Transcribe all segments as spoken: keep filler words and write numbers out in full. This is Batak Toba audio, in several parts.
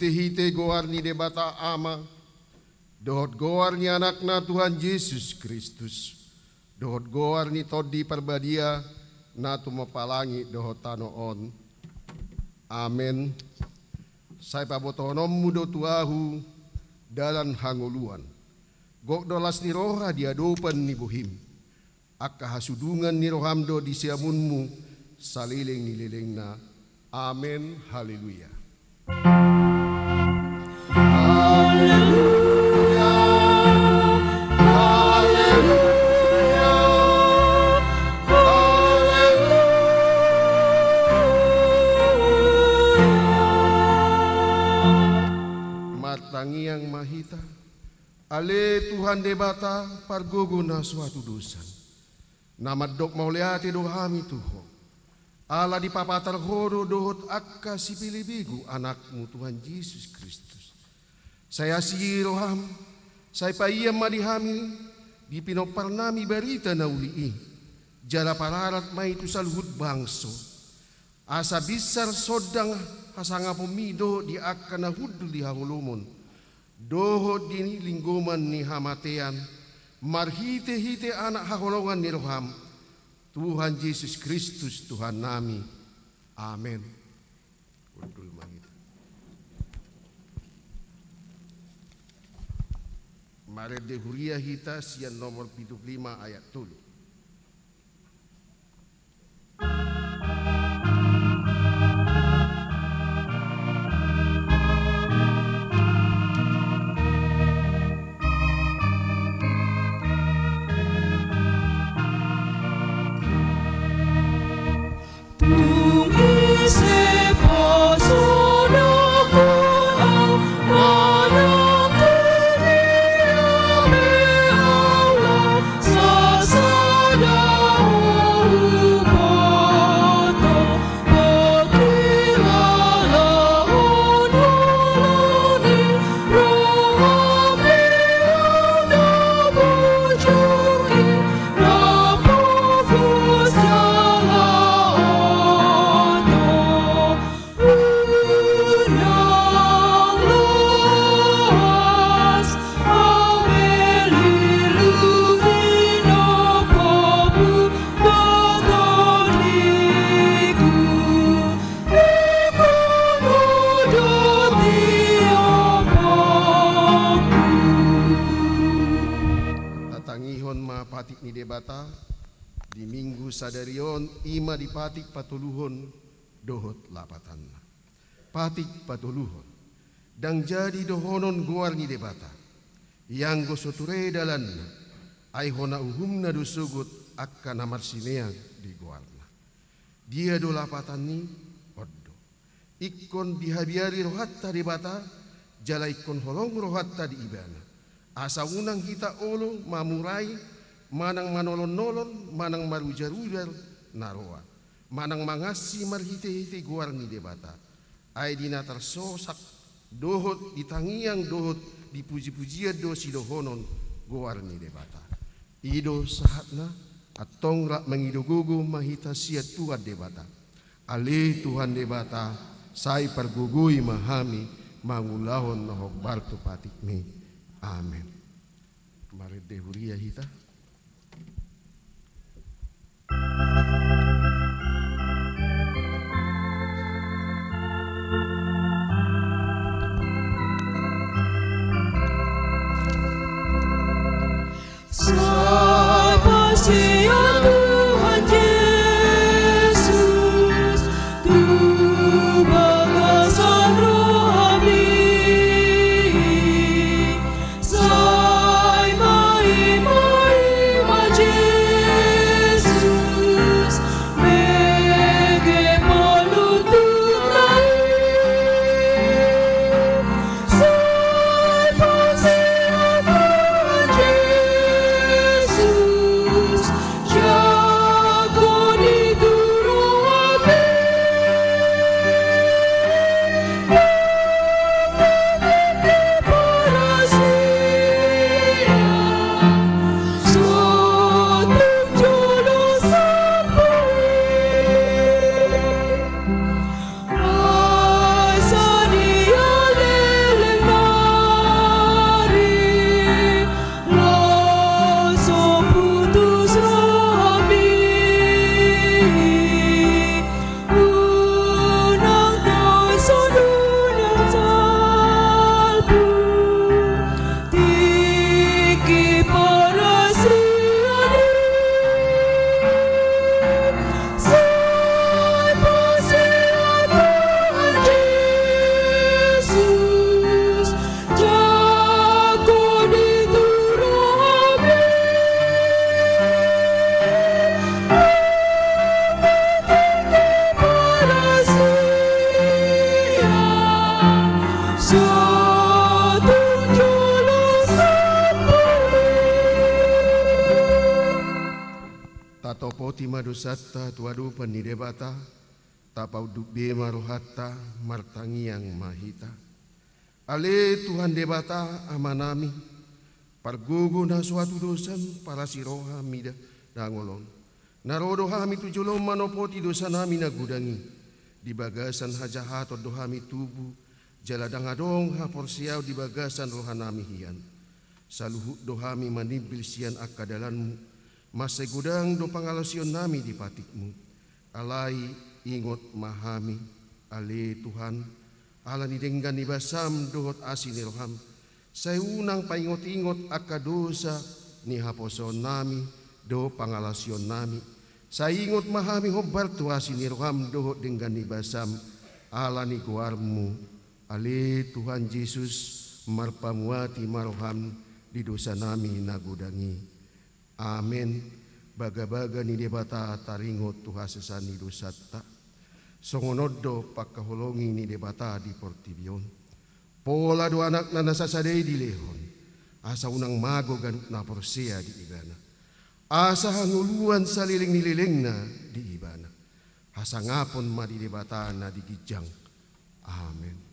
Marhitehite goar ni Debata Ama, dohot goar ni Anakna Tuhan Jesus Kristus, dohot goar ni Tondi Parbadia, na tumompa langit dohot tano on. Amen. Sai pabotohononmu do tu ahu dalan hangoluan. Gok do las ni roha di adopan ni bohim. Angka hasudungan ni roham do di siamunmu saleleng ni lelengna. Amen. Haleluya. Haleluya. Haleluya. Haleluya. Martangiang ma hita. Ale Tuhan Debata, pargogo na so hatudosan, na mandok mauliate do hami tu Ho, ala dipapatar Ho do dohot angka sipelebegu Anakmu Tuhan Jesus Kristus. Sai asi roham, sai paian ma di hami di pinomparnami barita na uli i, jala pararat ma i tu saluhut bangso. Asa binsar sondang hasangaponmi dohot di angka na hundul di haholomon, dohot di linggoman ni hamatean, marhitehite Anak haholongan ni roham, Tuhan Jesus Kristus Tuhannami. Amen. Hundul ma hita. Marende huria hita sian nomor pitu pulu lima ayat tolu. Tatangihon ma patik ni Debata di Minggu sadari on, i ma di patik patoluhon dohot lapatanna. Patik patoluhon. Ndang jadi dohonon goar ni Debata, ianggo so ture dalanna, ai hona uhumna do sogot angka na marsineang di goarna. Dia do lapatan ni on do. Ingkon dihabiari rohanta Debata, jala ingkon holong rohanta di Ibana. Asa unang hita olo mamurai, manang manolon-nolon, manang marujar-ujar na roa, manang mangansi marhite-hite goar ni Debata. Ai di na tarsosak dohot di tangiang dohot di puji-pujian do sidohonon goar ni Debata. I do sahatna, antong rap mangido gogo ma hita sian Tuhan Debata. Ale Tuhan Debata, sai pargogoi ma hami mangulahon na hombar tu patikmi. Amen. Marende huria hita. Sai pasu Tuhan Jesus tu bagasan rohami. Sai maima-ima Jesus, mege panutup na i. Sai pasu Tuhan Jesus. Sahat tu jolo sampulu. Tatopoti ma dosanta tu adopan ni Debata, tapaunduk be ma rohanta, martangiang ma hita. Ale Tuhan Debata Amanami, pargogo na so hatudosan, parasi roha mida na ngolon. Na ro do hami tu jolom manopoti dosanami na godang i. Di bagasan hajahaton do hami tubu, jala ndang adong haporseaon di bagasan rohanami hian. Saluhut do hami manimbil sian angka dalanmu, mansai godang do pangalaosionnami di patikmu. Alai ingot ma hami, ale Tuhan, ala ni denggan ni basam dohot asi ni roham. Sai unang paingot-ingot angka dosa ni haposoonnami dohot pangalaosionnami. Sai ingot ma hami hombar tu asi ni roham dohot denggan ni basam, ala ni goarmu, ale Tuhan Jesus, marpamuati ma roham di dosanami na godang i. Amen. Bagabaga ni Debata taringot tu hasesaan ni dosanta. Songon on do pangkaholongi ni Debata di portibi on. Pola do Anakna na sasada i dilehon, asa unang mago ganup na porsea di Ibana, asa hangoluan saleleng ni lelengna di Ibana. Hasangapon ma di Debata na di ginjang. Amen.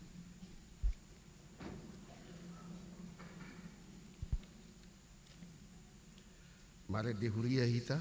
Marende huria hita.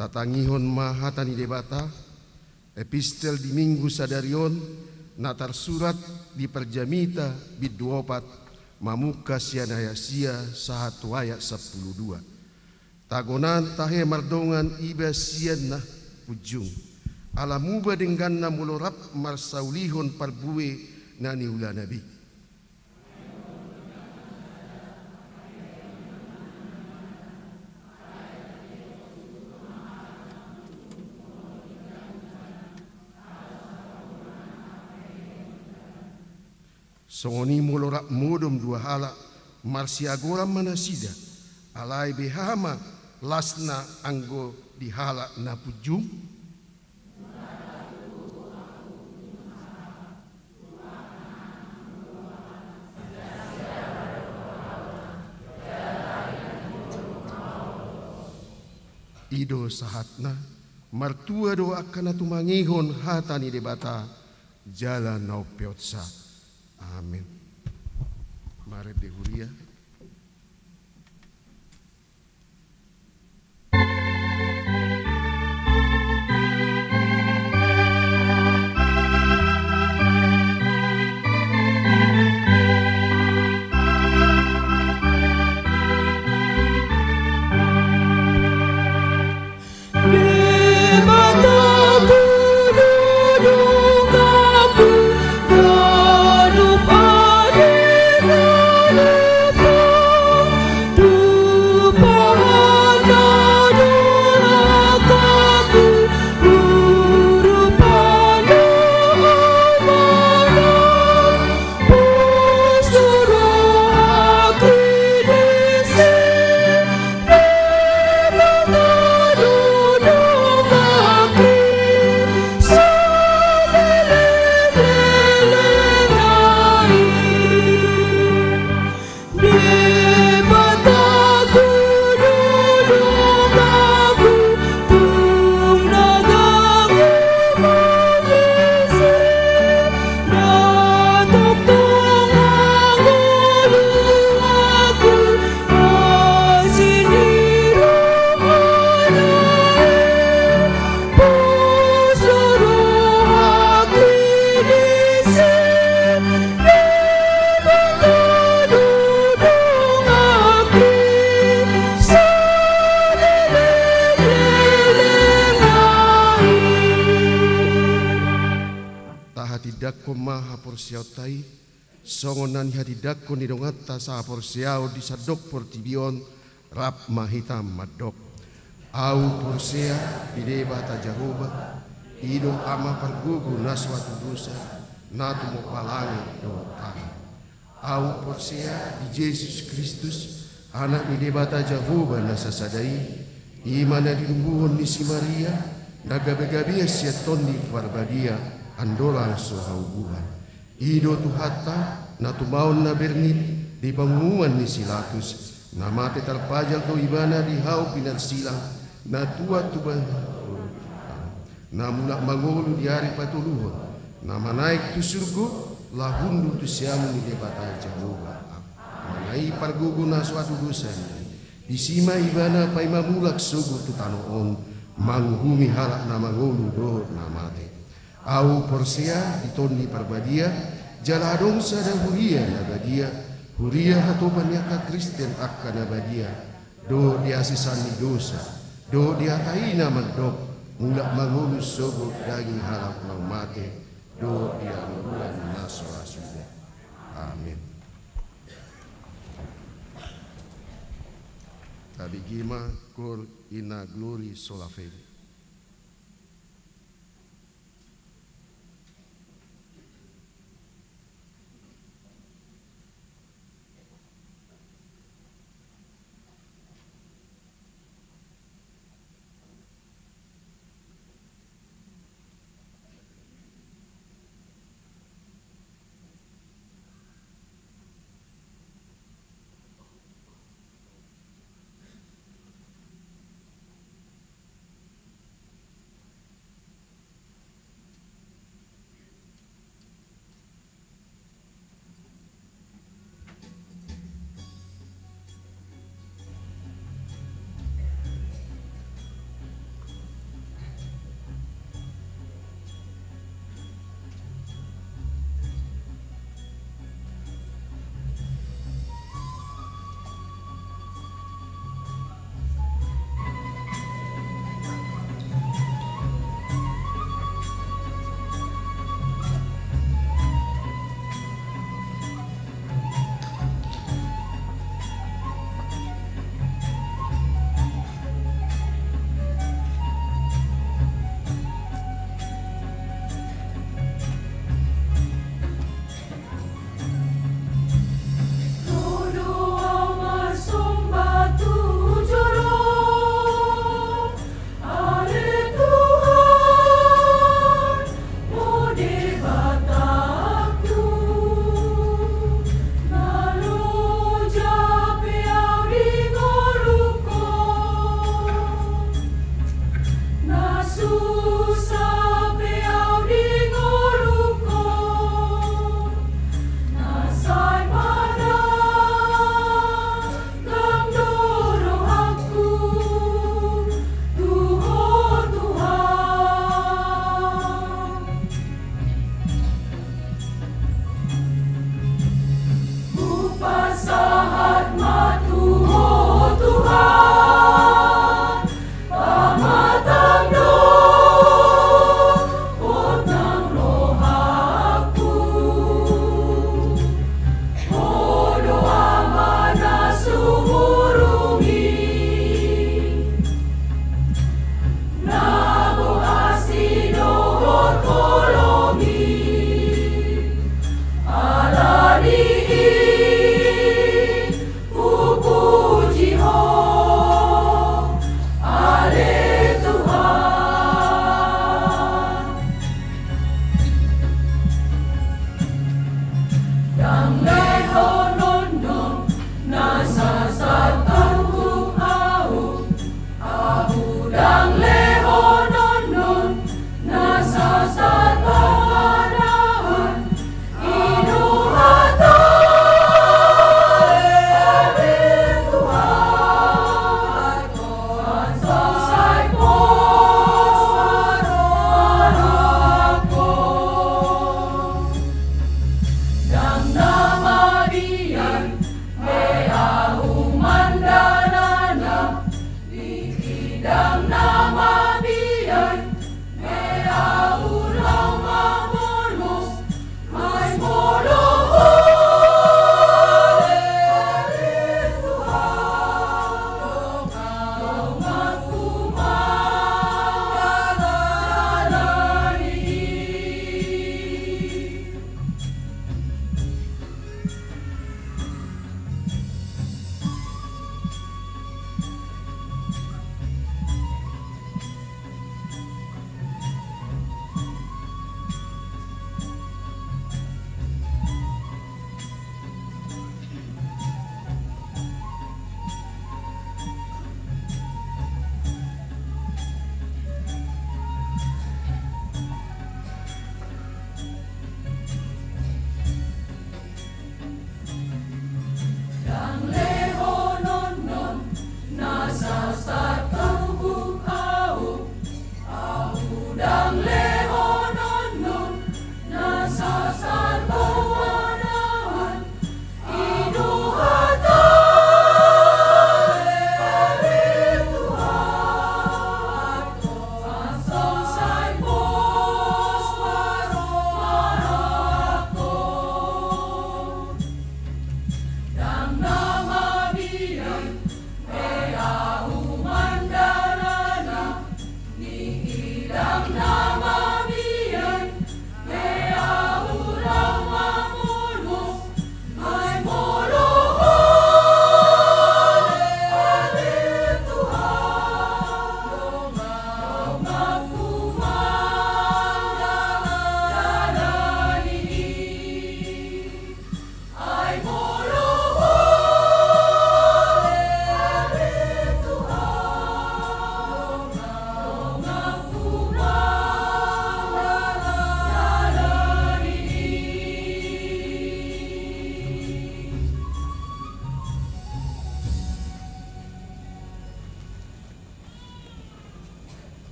Tatangihon ma hata ni Debata, epistel di Minggu sadari on, na tarsurat di Parjamita bindu opat, mamungka sian ayat sia sahat tu ayat sampulu dua. Tagonan tahe mardongan iba sian na punjung, ala muba dengganna molo rap marsaulihon parbue na niulana be. Songon i molo rap modom dua halak, marsiagoran ma nasida, alai beha ma lasna anggo di halak na punjung? I do sahatna. Martua do angka na tumangihon hata ni Debata jala na umpeopsa. Amen. Marende huria. haporseaonta i, songon na nihatindangkon ni donganta sahaporseaon di sandok portibi on, rap ma hita mandok: Ahu porsea di Debata Jahowa, i do Ama pargogo na so atudosa, na tumompa langit dohot tano. Ahu porsea di Jesus Kristus, Anak ni Debata Jahowa na sasada i, i ma na dilumbuhon ni si Maria, na gabegabean sian Tondi Parbadia, andolan so haubuhan. I do Tuhanta, na tumaon na bernit di panguhuman ni si Latus, na mate tarpajal do Ibana di hau pinarsilang, na tuat tu ba- na mulak mangolu di ari patoluhon, na manaek tu surgo, laho hundul tu siamun ni Debata Jahowa. Manang i pargogo na so atudosa i, disi ma Ibana paima mulak sogot tu tano on, manguhumi halak na mangolu dohot na mate. Ahu porsea di Tondi Parbadia, jala adong sada huria na badia, huria hatopan ni angka Kristen angka na badia, dohot di hasesaan ni dosa, dohot di hata i na mandok: Mulak mangolu sogot daging halak naung mate, dohot di hangoluan na so ra suda. Amen. Tabege ma, Cor in agloris sola fide.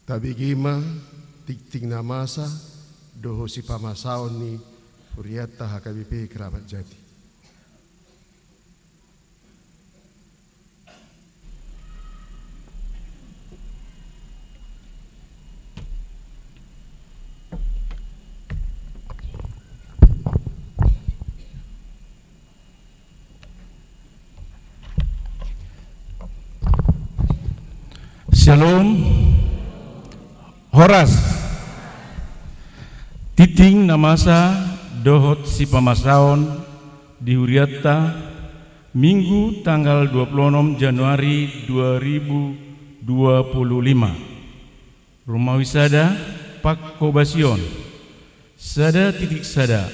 Tabege ma tingting na masa dohot sipamasaon ni hurianta H K B P Keramat Jati. Syalom. Horas. Tingting na masa dohot sipamasaon di hurianta, Minggu tanggal dua puluh enam Januari dua ribu dua puluh lima. Romawi sada, pangkobasion. Sada titik sada.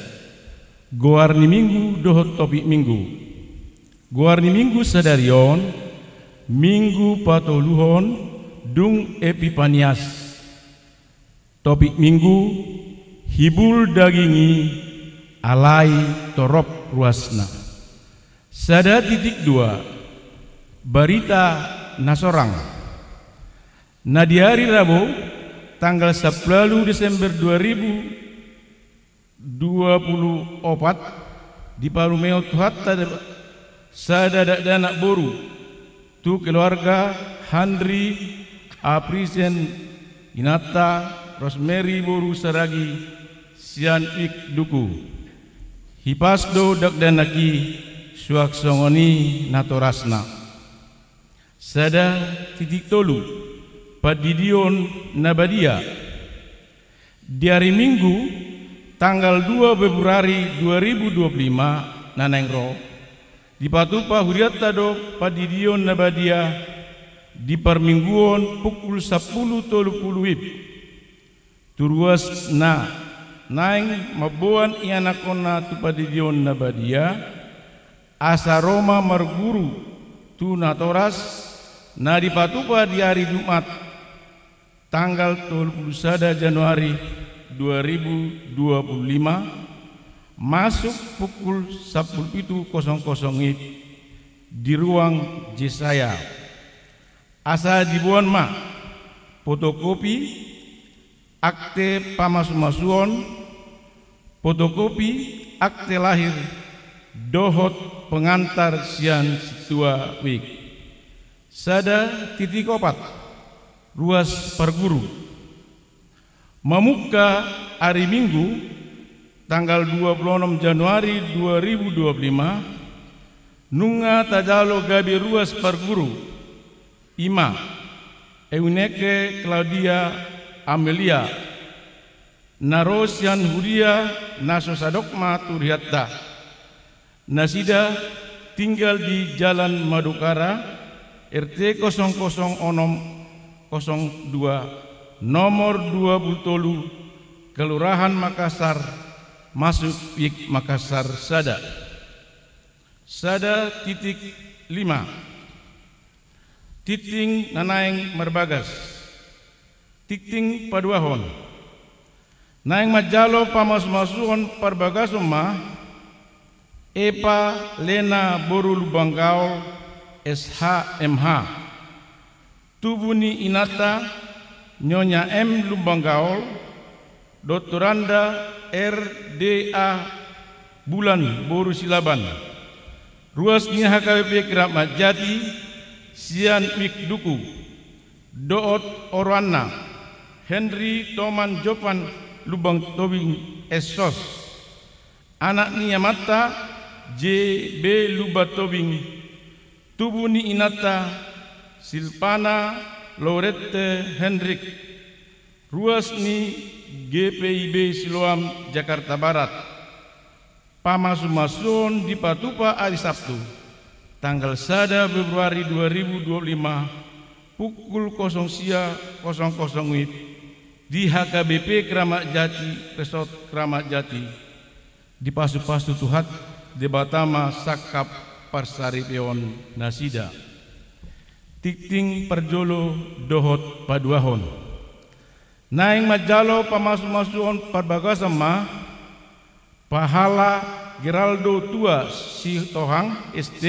Goar ni Minggu dohot topik Minggu. Goar ni Minggu sadari on, Minggu patoluhon dung Epipanias. Topik Minggu, hibul daging i alai torop ruasna. Sada titik dua, barita na sorang. Na di ari Rabu, tanggal sampulu ualu Desember dua ribu dua puluh opat, diparumehon Tuhanta sada dakdanak boru tu keluarga Handri Aprisen, inanta Rosemary boru Saragi, sian Wijk Duku. Hipas do dakdanak i, suang songon i natorasna. Sada titik tolu, pandidion na badia. Di ari Minggu, tanggal dua Februari dua ribu dua puluh lima na naeng ro, dipatupa hurianta do pandidion na badia di parmingguon pukul sampulu tolu pulu WIB. Tu ruas na naeng mamboan ianakhonna tu pandidion na badia, asa ro ma marguru tu natoras, na dipatupa di ari Jumat, tanggal tolu pulu sada Januari dua ribu dua puluh lima, masuk pukul sampulu pitu kosong kosong WIB di ruang Jesaya. Asa diboan ma fotokopi akte pamasumasuon, fotokopi akte lahir, dohot pengantar sian sintua Wijk. Sada titik opat, ruas parguru. Mamungka ari Minggu, tanggal dua puluh enam Januari dua ribu dua puluh lima, nunga tajalo gabe ruas parguru, i ma Eunike Claudia Amelia, na ro sian huria na so sadok ma tu hurianta. Nasida tinggal di Jalan Madukara, R T kosong kosong onom kosong dua, nomor dua puluh tolu, Kelurahan Makassar, masuk Wijk Makassar sada. Sada titik lima. Tingting na naeng marbagas. Tingting paduahon. Naeng manjalo pamasumasuon parbagason ma Epa Lena boru Lumban Gaol, S H, M H. Tubu ni inanta Nyonya M Lumban Gaol, Doktoranda R D A Bulan boru Silaban. Ruas ni H K B P Keramat Jati sian Wijk Duku. Dohot oroanna Henry Toman Jopan Lumban Tobing, S Sos. Anak ni amanta J B Lumban Tobing. Tubu ni inanta Silvana Laurette Hendrik. Ruas ni G P I B Siloam, Jakarta Barat. Pamasumasuon dipatupa ari Sabtu, tanggal sada Februari dua ribu dua puluh lima, pukul kosong sia kosong kosong WIB, di H K B P Keramat Jati, Resort Keramat Jati. Dipasupasu Tuhan Debata ma sangkap parsaripeon nasida. Tingting parjolo dohot paduahon. Naeng manjalo pamasumasuon parbagason ma Pahala Geraldo Tua Sitohang, S T,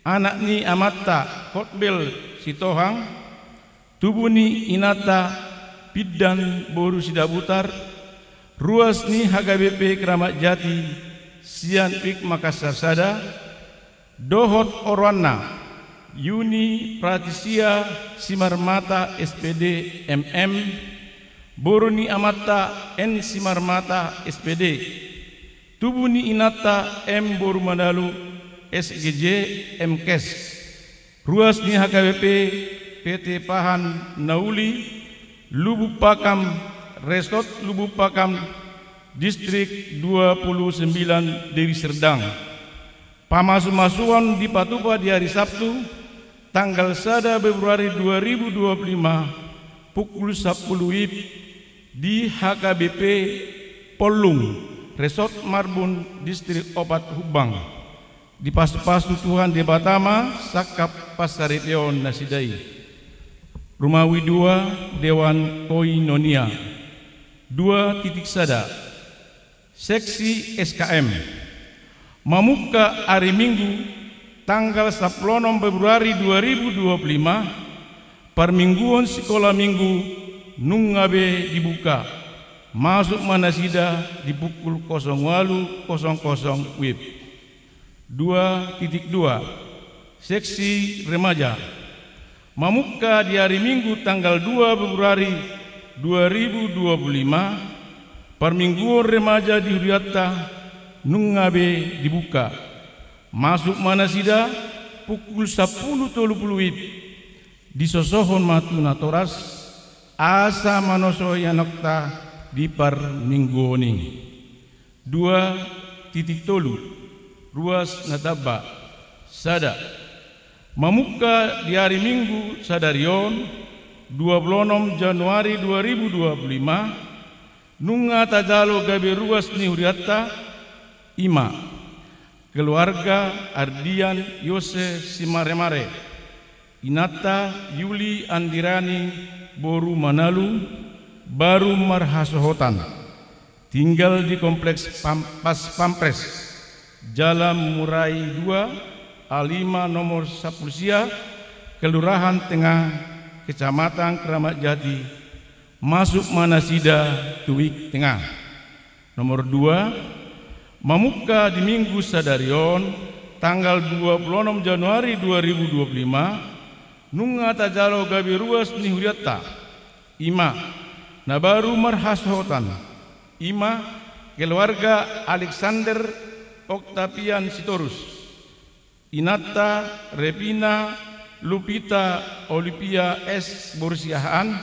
anak ni amanta Hotbel Sitohang, Tubu ni inanta Pindan boru Sidabutar, ruas ni H K B P Kramat Jati sian Wijk Makassar sada, dohot oroanna, Yuni Pratisia Simarmata S P D M M, boru ni amanta N Simarmata S P D, tubu ni inanta M boru Manalu S G J M Kes, ruas ni H K B P P T Pahan Nauli, Lubuk Pakam, Resort Lubuk Pakam, Distrik dua puluh sembilan Deli Serdang. Pamasumasuon dipatupa di ari Sabtu, tanggal sada Februari dua ribu dua puluh lima, pukul sampulu WIB, di H K B P Pollung, Resort Marbun, Distrik opat Humbang. Dipasupasu Tuhan Debata ma sangkap pansaripeon nasida i. Rumawi dua, Dewan Koinonia. Dua titik sada. Seksi S K M. Mamungka ari Minggu, tanggal sampulu onom Februari dua ribu dua puluh lima, parmingguon sikola Minggu nunga be dibuka. Masuk ma nasida di pukul kosong ualu kosong kosong WIB. Dua titik dua. Seksi remaja. Mamungka di ari Minggu tanggal dua Februari dua ribu dua puluh lima, parmingguon remaja di hurianta nunga be dibuka. Masuk ma nasida pukul sampulu tolu pulu WIB. Disosohon ma tu natoras, asa manosoi anakta di parmingguon i. Dua titik tolu. Ruas na tamba. Sada. Mamungka di ari Minggu sadari on, dua pulu onom Januari dua ribu dua pulu lima, nunga tajalo gabe ruas ni hurianta, i ma keluarga Ardian Yose Simaremare, inanta Yuli Andirani boru Manalu, baru marhasohotan. Tinggal di Kompleks Pam-, Pas Pampres, Jalan Murai dua, A lima nomor sampulu sia, Kelurahan Tengah, Kecamatan Kramat Jati. Masuk ma nasida tu WIB Tengah. Nomor dua, mamungka di Minggu sadari on, tanggal dua pulu onom Januari dua ribu dua pulu lima, nunga tajalo gabe ruas ni hurianta, i ma na baru marhasohotan, i ma keluarga Alexander Octavian Sitorus, inanta Revina Lupita Olivia S boru Siahaan,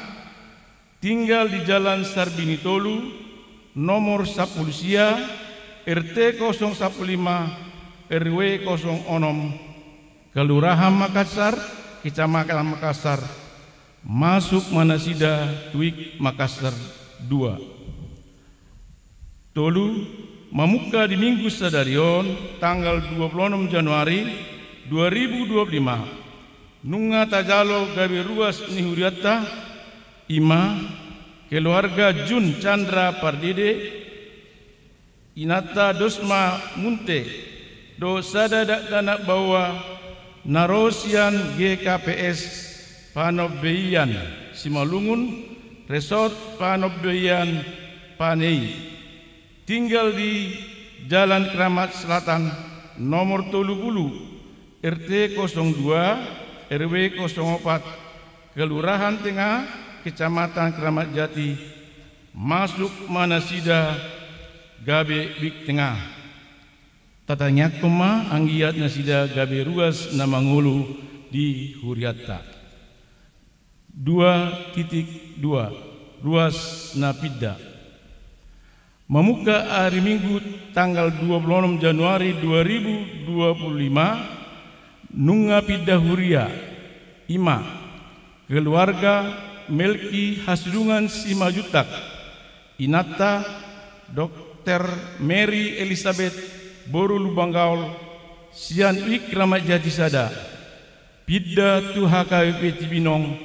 tinggal di Jalan Sarbini tolu, nomor sampulu sia, R T kosong sampulu lima, R W kosong onom, Kelurahan Makassar, Kecamatan Makassar. Masuk ma nasida tu WIB Makassar dua. Tolu, mamungka di Minggu sadari on, tanggal dua pulu onom Januari dua ribu dua pulu lima, nunga tajalo gabe ruas ni hurianta, i ma keluarga Jun Chandra Pardede, inanta Dosma Munte, dohot sada dakdanak baoa na ro sian G K P S Panombeian Simalungun, Resort Panombeian Panei. Tinggal di Jalan Keramat Selatan, nomor tolu pulu, R T kosong dua, R W kosong opat, Kelurahan Tengah, Kecamatan Keramat Jati. Masuk ma nasida gabe WIB Tengah. Tatangiangkon ma anggiat nasida gabe ruas na mangolu di hurianta. Dua titik dua, ruas na pinda. Mamungka ari Minggu tanggal dua pulu onom Januari dua ribu dua pulu lima, nunga pinda huria, i ma keluarga Melki Hasidungan Simanjuntak, inanta Dokter Mary Elizabeth boru Lumban Gaol, sian WIB Kramat Jati sada, pinda tu H K B P Cibinong,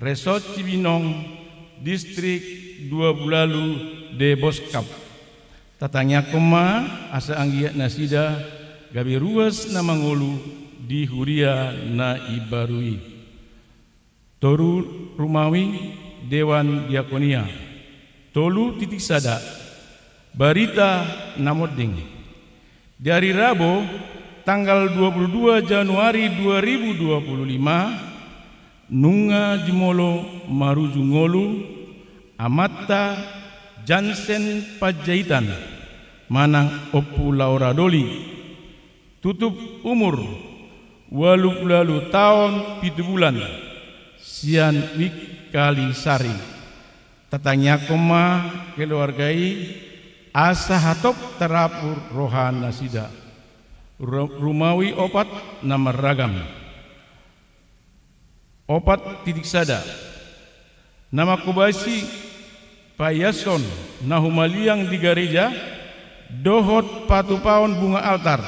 Resort Cibinong, Distrik dua pulu ualu Deboskap. Tatangiangkon ma asa anggiat nasida gabe ruas na mangolu di huria na imbaru i. Toru Rumawi, Dewan Diakonia. Tolu titik sada. Barita na monding. Di ari Rabo, tanggal dua puluh dua Januari dua ribu dua puluh lima, nunga jumolo maruju ngolu amanta Jansen Panjaitan manang Ompu Laura Doli, tutup umur ualu pulu ualu taon pitu bulan, sian Wik Kalisari. Tatangiangkon ma keluarga i asa hatop tarapul roha nasida. Ru-, Rumawi opat na marragam. Opat titik sada. Na manghobasi paiashon na humaliang di gareja dohot patupaon bunga altar,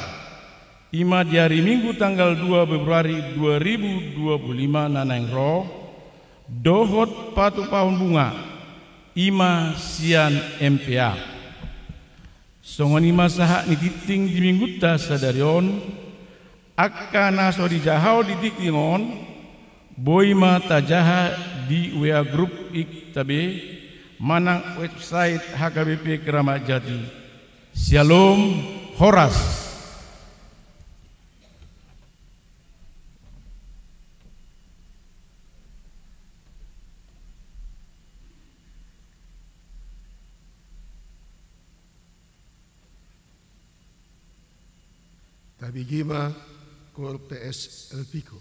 i ma di ari Minggu tanggal dua Februari dua ribu dua puluh lima na naeng ro, dohot patupaon bunga, i ma sian M P A. Songon i ma sahat ni tingting di Minggunta sadari on. Angka na so dijahaon di tingting on boi ma tajaha di W A grup Ikta be manang website H K B P Kramat Jati. Syalom, horas. Tabege ma Kol P S Elviko.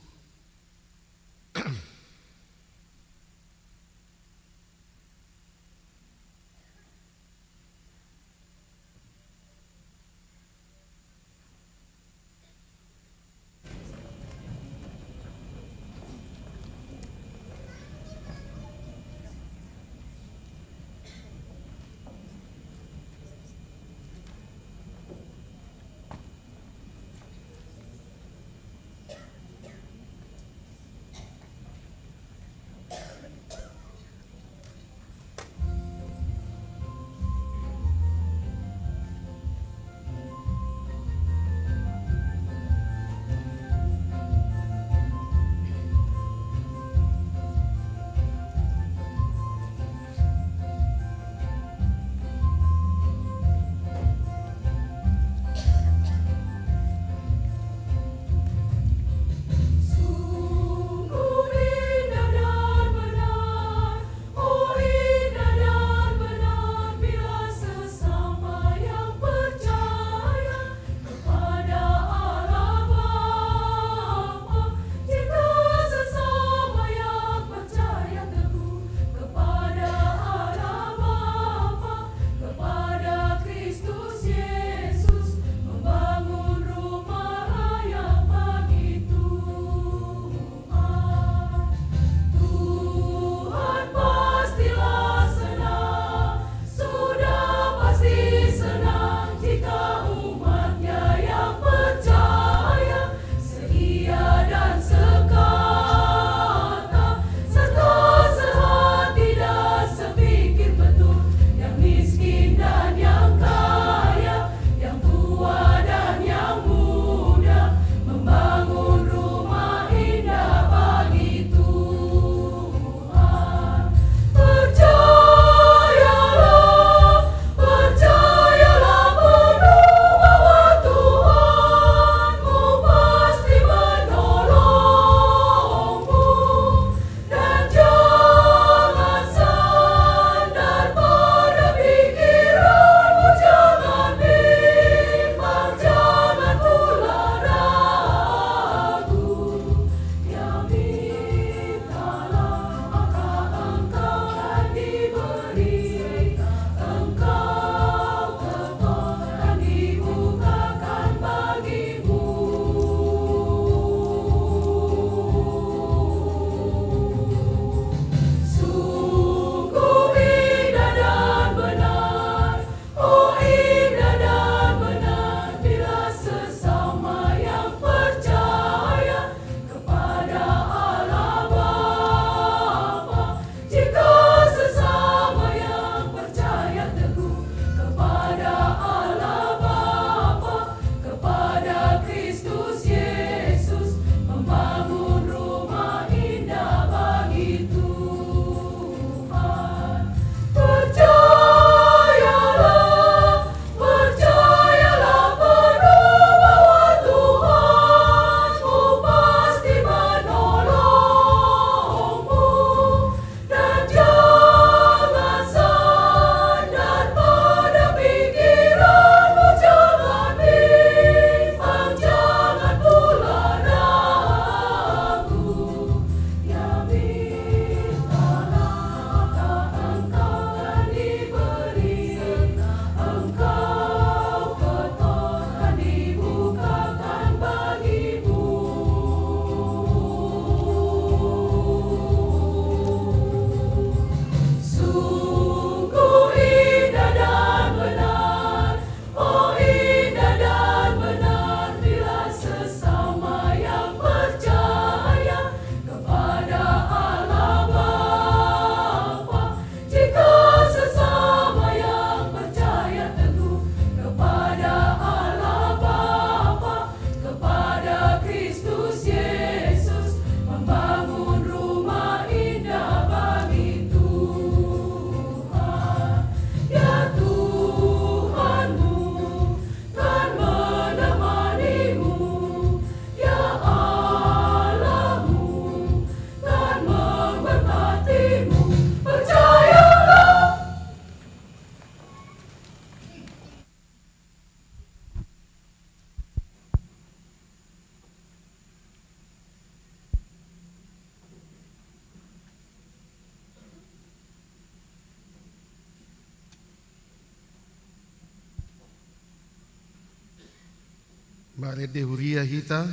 Marende huria hita,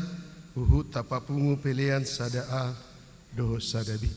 huhut tapapungu pelean sada A dohot sada B.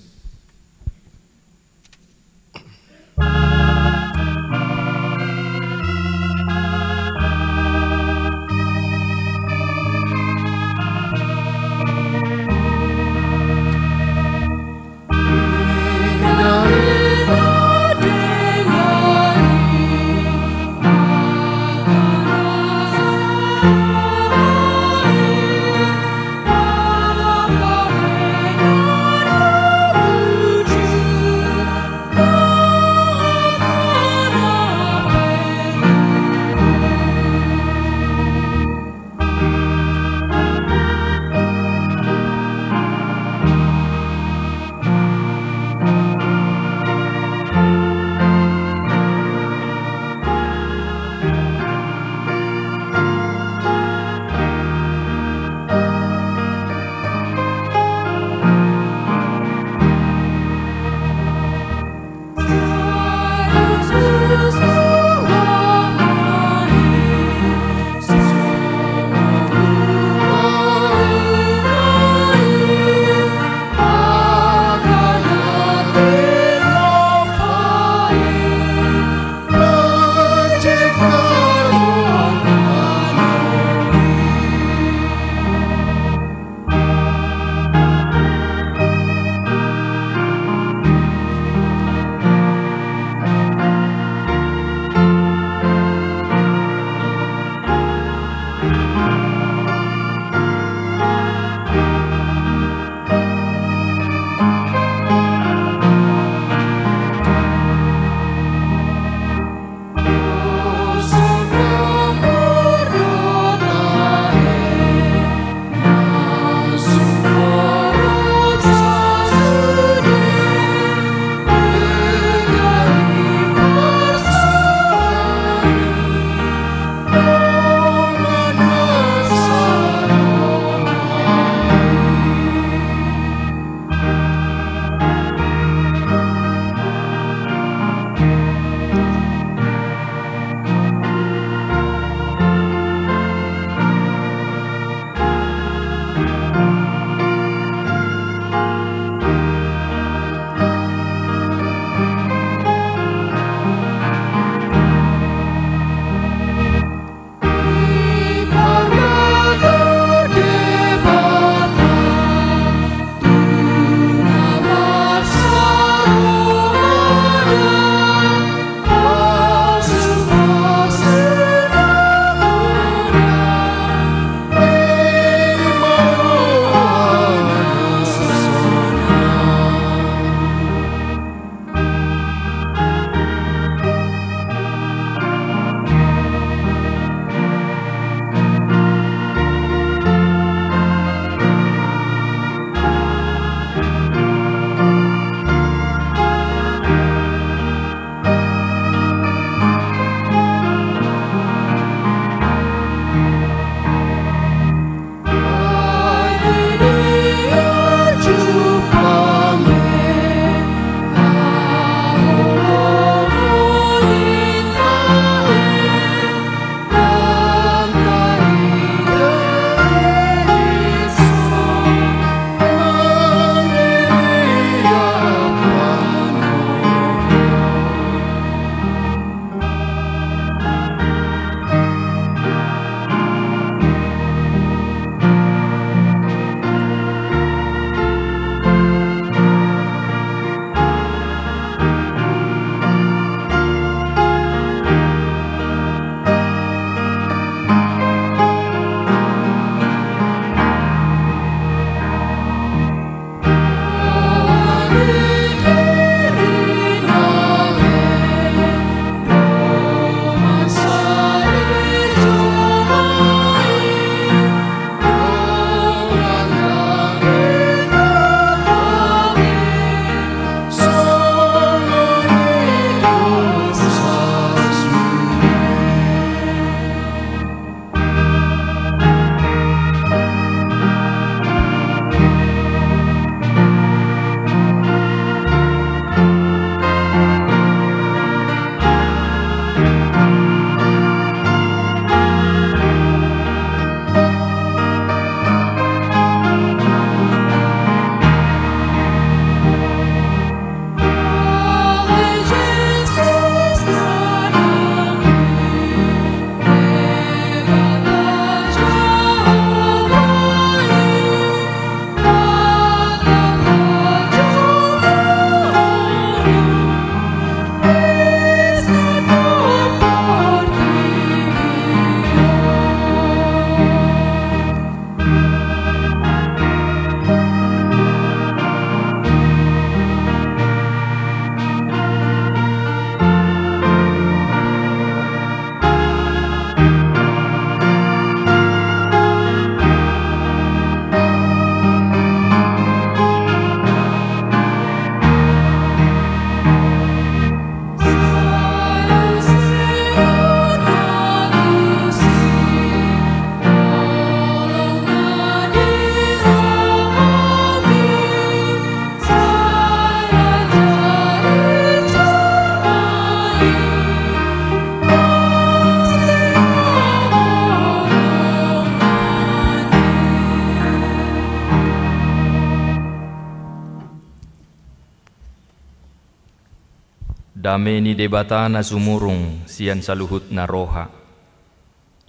Dame ni Debata na sumurung sian saluhutna roha,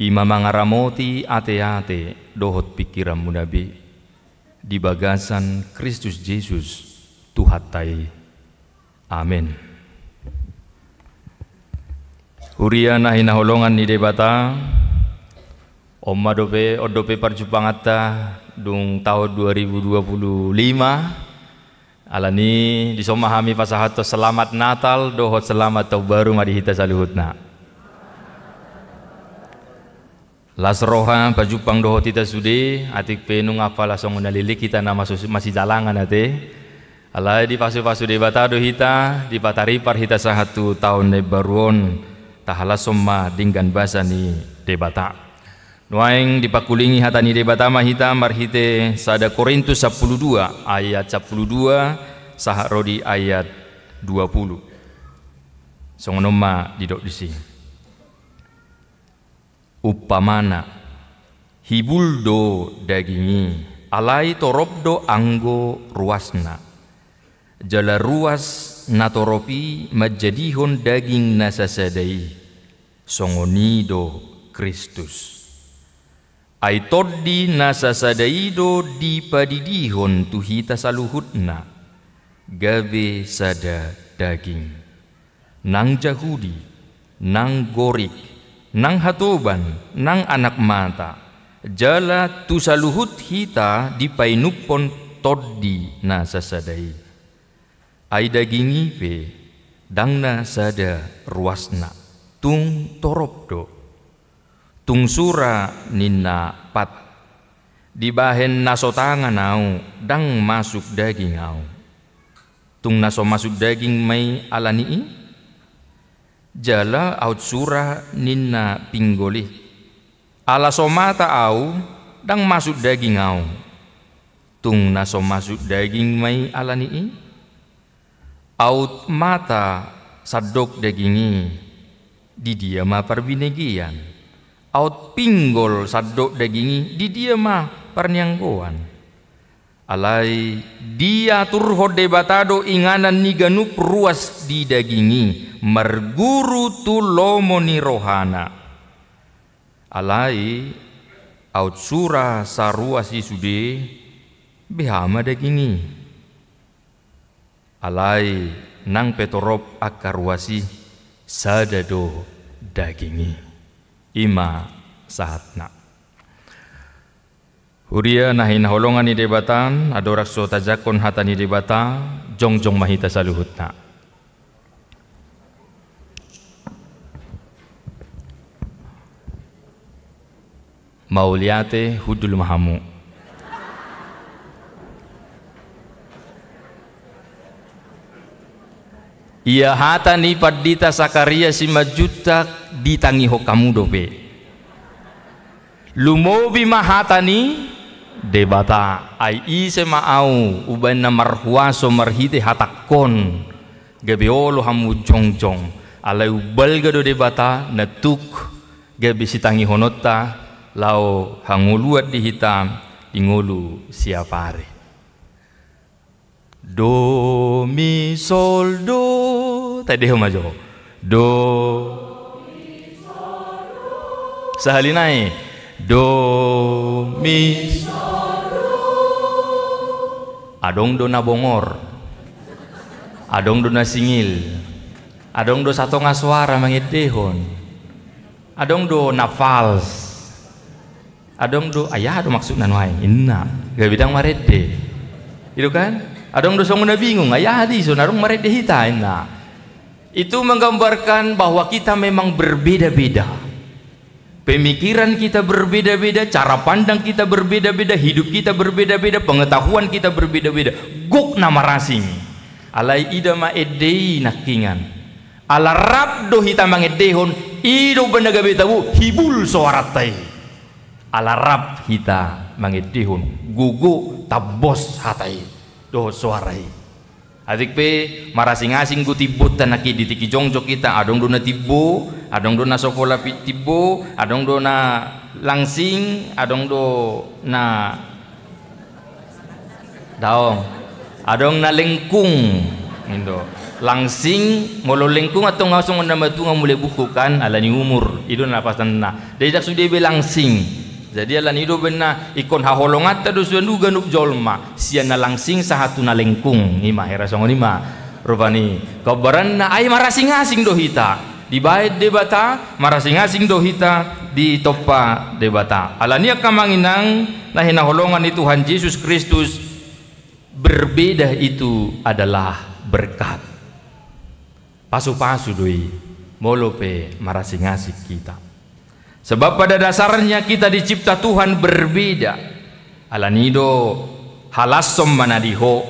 i ma mangaramoti ateate dohot pingkiranmuna be, di bagasan Kristus Jesus, Tuhanta i. Amen. Huria na hinaholongan ni Debata, on ma dope, on dope parjumpanganta dung taon dua ribu dua puluh lima. Alani i, dison ma hami pasahathon selamat Natal dohot selamat Taon Baru ma di hita saluhutna. Las roha pajumpang dohot hita sude, atik pe nunga apala songon na leleng hita na masu-, masijalangan ate. Alai dipasupasu Debata do hita, dipataripar hita sahat tu taon na imbaru on, tahalashon ma denggan basa ni Debata. Nuaeng dipangkulingi hata ni Debata ma hita marhite sada Korintus sampulu dua ayat sampulu dua sahat ro di ayat dua puluh. Songon on ma didok disi. Umpamana, hibul do daging i, alai torop do anggo ruasna. Jala ruas na torop i manjadihon daging na sasada i, songon i do Kristus. Ai Tondi na sasada i do dipadidihon tu hita saluhutna, gabe sada daging. Nang Jahudi, nang Gorik, nang hatoban, nang anak mata, jala tu saluhut hita dipainumhon Tondi na sasada i. Ai daging i pe, ndang na sada ruasna, tung torop do. Tung sura ninna pat, dibahen na so tangan au, ndang masuk daging au. Tung na so masuk daging ma i alani i? Jala aut sura ninna pinggol i, ala so mata au, ndang masuk daging au. Tung na so masuk daging ma i alani i? Aut mata sandok daging i, di dia ma parbinegean? Aut pinggol sandok daging i, di dia ma parnianggoan? Alai diaturhon Debata do inganan ni ganup ruas di daging i, marguru tu lomo ni rohana. Alai aut sura saruas i sude, beha ma daging i? Alai nang pe torop angka ruas i, sada do daging i. I ma sahatna. Huria na hinaholongan ni Debata, andorang so tajangkon hata ni Debata, jongjong ma hita saluhutna. Mauliate, hundul ma hamu. Ia hata ni Pandita Sakaria Simanjuntak ditangihon hamu dope. Lumobi ma hata ni Debata, ai ise ma au umbahen na marhuaso marhite hatangkon, gabe olo hamu jongjong, alai umbalga do Debata na tuk gabe sitangihononta laho hangoluan di hita di ngolu siapari. Do, mi, sol, do. Tadehon ma jo. Do. Sahali nai. Do, mi, sol, do. Adong do na bongor. Adong do na singil. Adong do satonga soara mangendehon. Adong do na fals. Adong do, ai aha do maksudna nuaeng, inna. Gabe ndang marende. Itu kan? Adong do songon na bingung, ai aha dison, adong marende hita, inna. Itu menggambarkan bahwa kita memang berbeda-beda. Pemikiran kita berbeda-beda, cara pandang kita berbeda-beda, hidup kita berbeda-beda, pengetahuan kita berbeda-beda. Gok na marasing. Alai ida ma ende i nangkingan. Ala rap do hita mangendehon, i do umbahen na gabe tabo, hibul soaranta i. Ala rap hita mangendehon, gogo tambos hata i dohot soara i. Atik pe marasing-asing do timbonta nangkin di tingki jongjong hita, adong do na timbo, adong do na so pola pi-, timbo, adong do na langsing, adong do na daong, adong na lengkung. Indo. Langsing, molo lengkung antong songon na matua nga mulai bungkuk kan, ala ni umur, i do na pasanna. Jadi ndang sude be langsing. Jadi ala ni i do umbahen na ingkon haholonganta do suan ganup jolma, sian na langsing sahat tu na lengkung, i ma hera songon i ma. Rupani, hombaranna ai marasing-asing do hita. Dibahen Debata, marasing-asing do hita ditompa Debata. Ala ni i angka amang inang na hinaholongan ni Tuhan Jesus Kristus, berbeda itu adalah berkat. Pasu-pasu do i, molo pe marasing-asing hita. Sebab pada dasarnya kita dicipta Tuhan berbeda. Ala ni i do, halashon ma na di ho,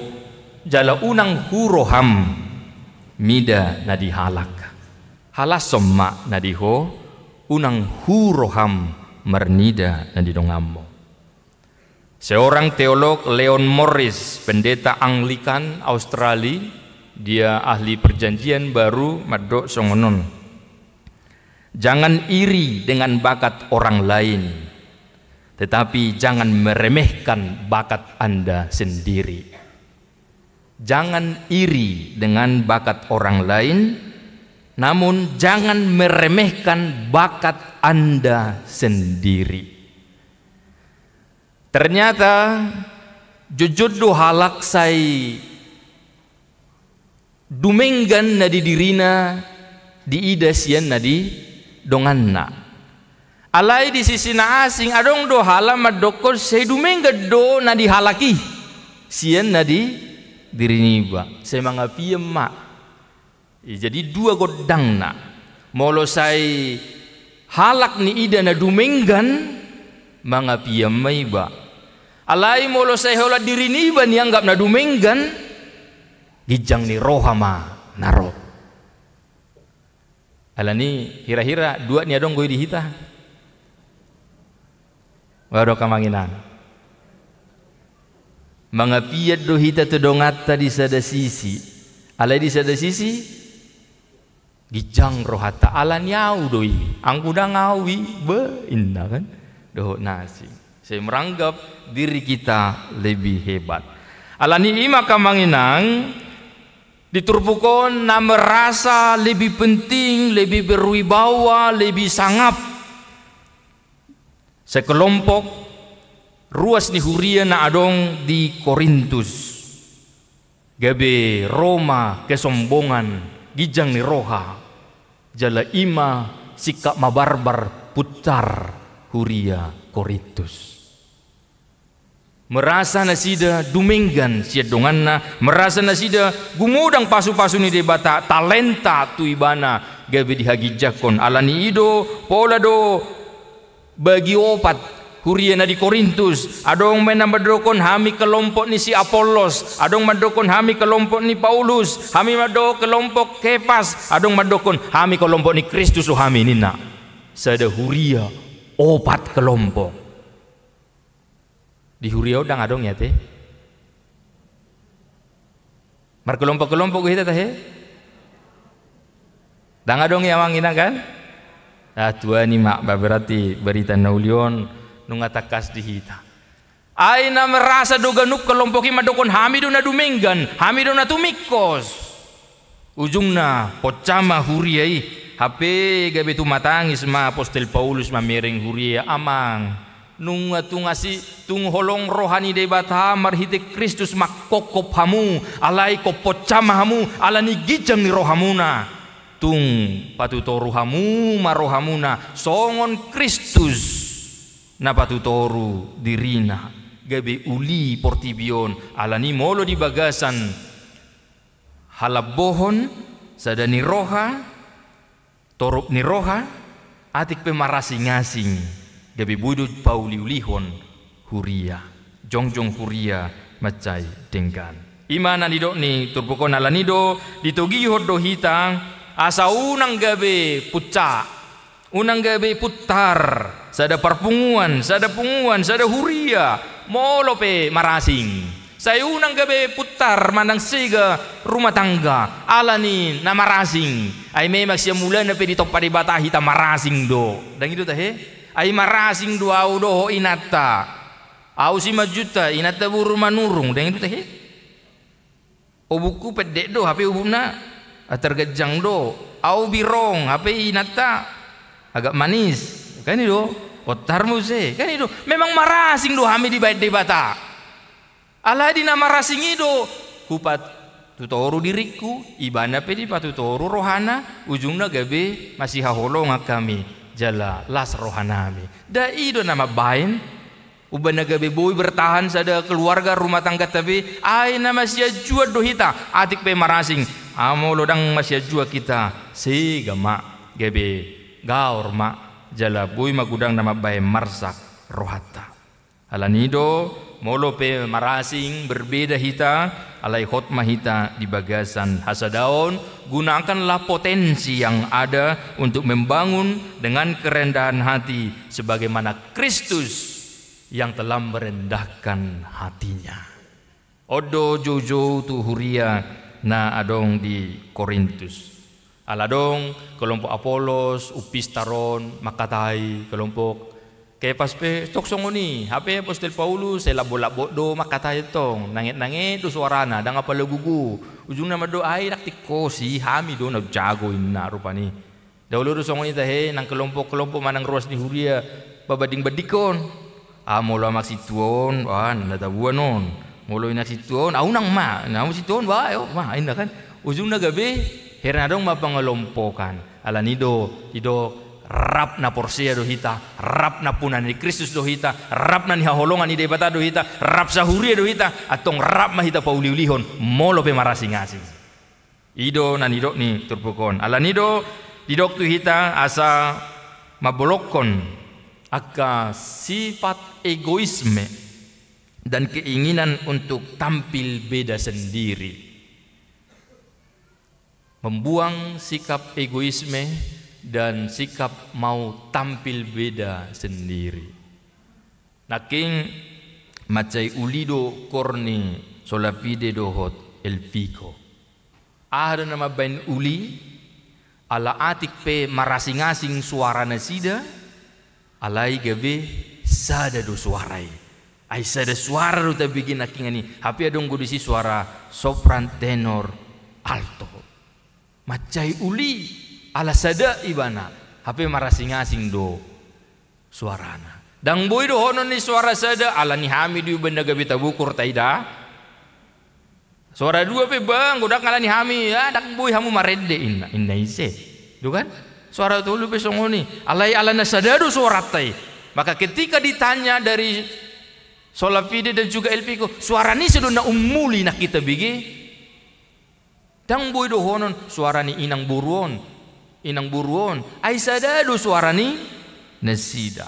jala unang hu roham mida na di halak. Halashon ma na di ho, unang hu roham marnida na di donganmu. Seorang teolog, Leon Morris, pendeta Anglikan Australia, dia ahli Perjanjian Baru, mandok songon on: "Jangan iri dengan bakat orang lain, tetapi jangan meremehkan bakat Anda sendiri." Jangan iri dengan bakat orang lain, namun jangan meremehkan bakat Anda sendiri. Ternyata jujur do halak sai dumenggan na di dirina diida sian na di donganna. Alai di sisi na asing, adong do halak mandokkon sai dumenggan do na di halak i sian na di diri niba. Sai mangapian ma. I, jadi dua gondangna. Molo sai halak niida na dumenggan, mangapian ma iba. Alai molo sai holan diri niba nianggap na dumenggan, ginjang ni roha ma na ro. Ala ni hira-hira dua ni adong do i di hita. Waduh, angka amang inang. Mangapian do hita tu donganta di sada sisi. Alai di sada sisi, ginjang rohanta, ala ni au do i. Anggo ndang au i, be, inna kan. Dohot na asing. Sai meranggap diri kita lebih hebat. Ala ni i ma, angka amang inang, di turpuk on na merasa lebih penting, lebih berwibawa, lebih sangap sekelompok ruas ni huria na adong di Korintus. Gabe ro ma kesombongan, ginjang ni roha, jala i ma sikap mabarbar puntar huria Korintus. Merasa nasida dumenggan sian donganna, merasa nasida gumodang pasu-pasu ni Debata, talenta tu ibana gabe dihaginjangkon. Ala ni i do, pola do bagi opat huria na di Korintus. Adong ma na mandokkon hami kelompok ni si Apollos, adong mandokkon hami kelompok ni Paulus, hami mandokkon kelompok Kepas, adong mandokkon hami kelompok ni Kristus do hami, ninna. Sada huria, opat kelompok. Di huria on ndang adong i ate. Markelompok-kelompok do hita tahe? Ndang adong i, amang inang, kan? Ah, tua ni ma, ba, berarti berita na uli on nunga tangkas di hita. Ai na merasa do ganup kelompok i mandokkon hami do na dumenggan, hami do na tumingkos. Ujungna, poncam ma huria i, hape gabe tumatangis ma apostel Paulus mamereng huria, amang. Nunga tung asi, tung holong roha ni Debata marhite Kristus mangkophop hamu, alai ingkon poncam ma hamu, ala ni ginjang ni rohamuna. Tung patutoru hamu ma rohamuna, songon Kristus na patutoru dirina, gabe uli portibi on, ala ni molo di bagasan halambohon, sada ni roha, torop ni roha, atik pe marasing-asing, gabe boi do pauliulihon huria, jongjong huria mansai denggan. I ma na nidok ni turpuk on, ala ni i do, ditogihon do hita, asa unang gabe punca, unang gabe puntar, sada parpunguan, sada punguan, sada huria, molo pe marasing. Sai unang gabe puntar manang sega rumah tangga, ala ni na marasing. Ai memang sian mulana pe ditompa Debata hita marasing do. Ndang i do tahe? Ai marasing do au dohot inanta. Au Simanjuntak, inanta boru Manurung. Ndang i do tahe? Obukku pendek do, hape obukna, ah, targanjang do. Au birong, hape inanta agak manis. Kan i do, ontar muse. Kan i do, memang marasing do hami dibahen Debata. Alai di na marasing i do, hupatutoru diringku, ibana pe dipatutoru rohana, ujungna gabe masihaholongan hami, jala las rohanami. Nda i do na mambahen, umbahen na gabe boi bertahan sada keluarga rumah tangganta be, ai na masianjuan do hita, atik pe marasing, ah, molo ndang masianjuan hita, sega ma, gabe gaor ma, jala boi ma godang na mambahen marsak rohanta. Alani do, molo pe marasing berbeda hita, alai hot ma hita di bagasan hasadaon, gunakanlah potensi yang ada untuk membangun dengan kerendahan hati sebagaimana Kristus yang telah merendahkan hatinya. On do joujou tu huria na adong di Korintus. Ala adong kelompok Apolos, umpistar on, mangkatai kelompok Kepas pe, tong songon i, hape apostel Paulus, sai lambok-lambok do mangkatai tong, nanget-nanget do suarana, ndang apala gogo. Ujungna mandok, ai ndang tingko si hami do na jago inna rupani. Dahulu do songon i tahe, nang kelompok-kelompok manang ruas ni huria, pabanding-bandingkon. Ah, molo amak sintua on, ah, na tabuan on. Molo inang sintua on, ah, unang ma, na sintua on, bah, ayo, ma, inna kan. Ujungna gabe, hera adong ma pangelompokan. Alani do, didok, rap na porsea do hita, rap nampuna ni Kristus do hita, rap na nihaholongan ni Debata do hita, rap sahuria do hita, antong rap ma hita pauli-ulihon, molo pe marasing-asing. I do na nidok ni turpuk on. Alani do, didok tu hita asa mambolongkon angka sifat egoisme dan keinginan untuk tampil beda sendiri. Membuang sikap egoisme dan sikap mau tampil beda sendiri. Nangkin mansai uli do koor ni Sola Fide dohot Elviko. Aha do na mambahen uli, ala atik pe marasing-asing suara nasida, alai gabe sada do suara i. Ai sada suara do tabege nangkingan i, hape adong do disi suara sopran, tenor, alto. Mansai uli, ala sada ibana, hape marasing-asing do suarana. Ndang boi dohonon ni suara sada, alani hami do umbahen na gabe tabukur taida. Suara dua pe bang, godang alani hami, ah, ndang boi hamu marende inna, inna ise. Do kan? Suara tolu pe songon i. Alai ala na sada do suaranta i. Maka ketika ditanya dari Sola Fide dan juga Elviko, suara ni ise do na umuli nangkin tabege? Ndang boi dohonon suara ni inang boru on. Inang boru on. Ai sada do suara ni nasida.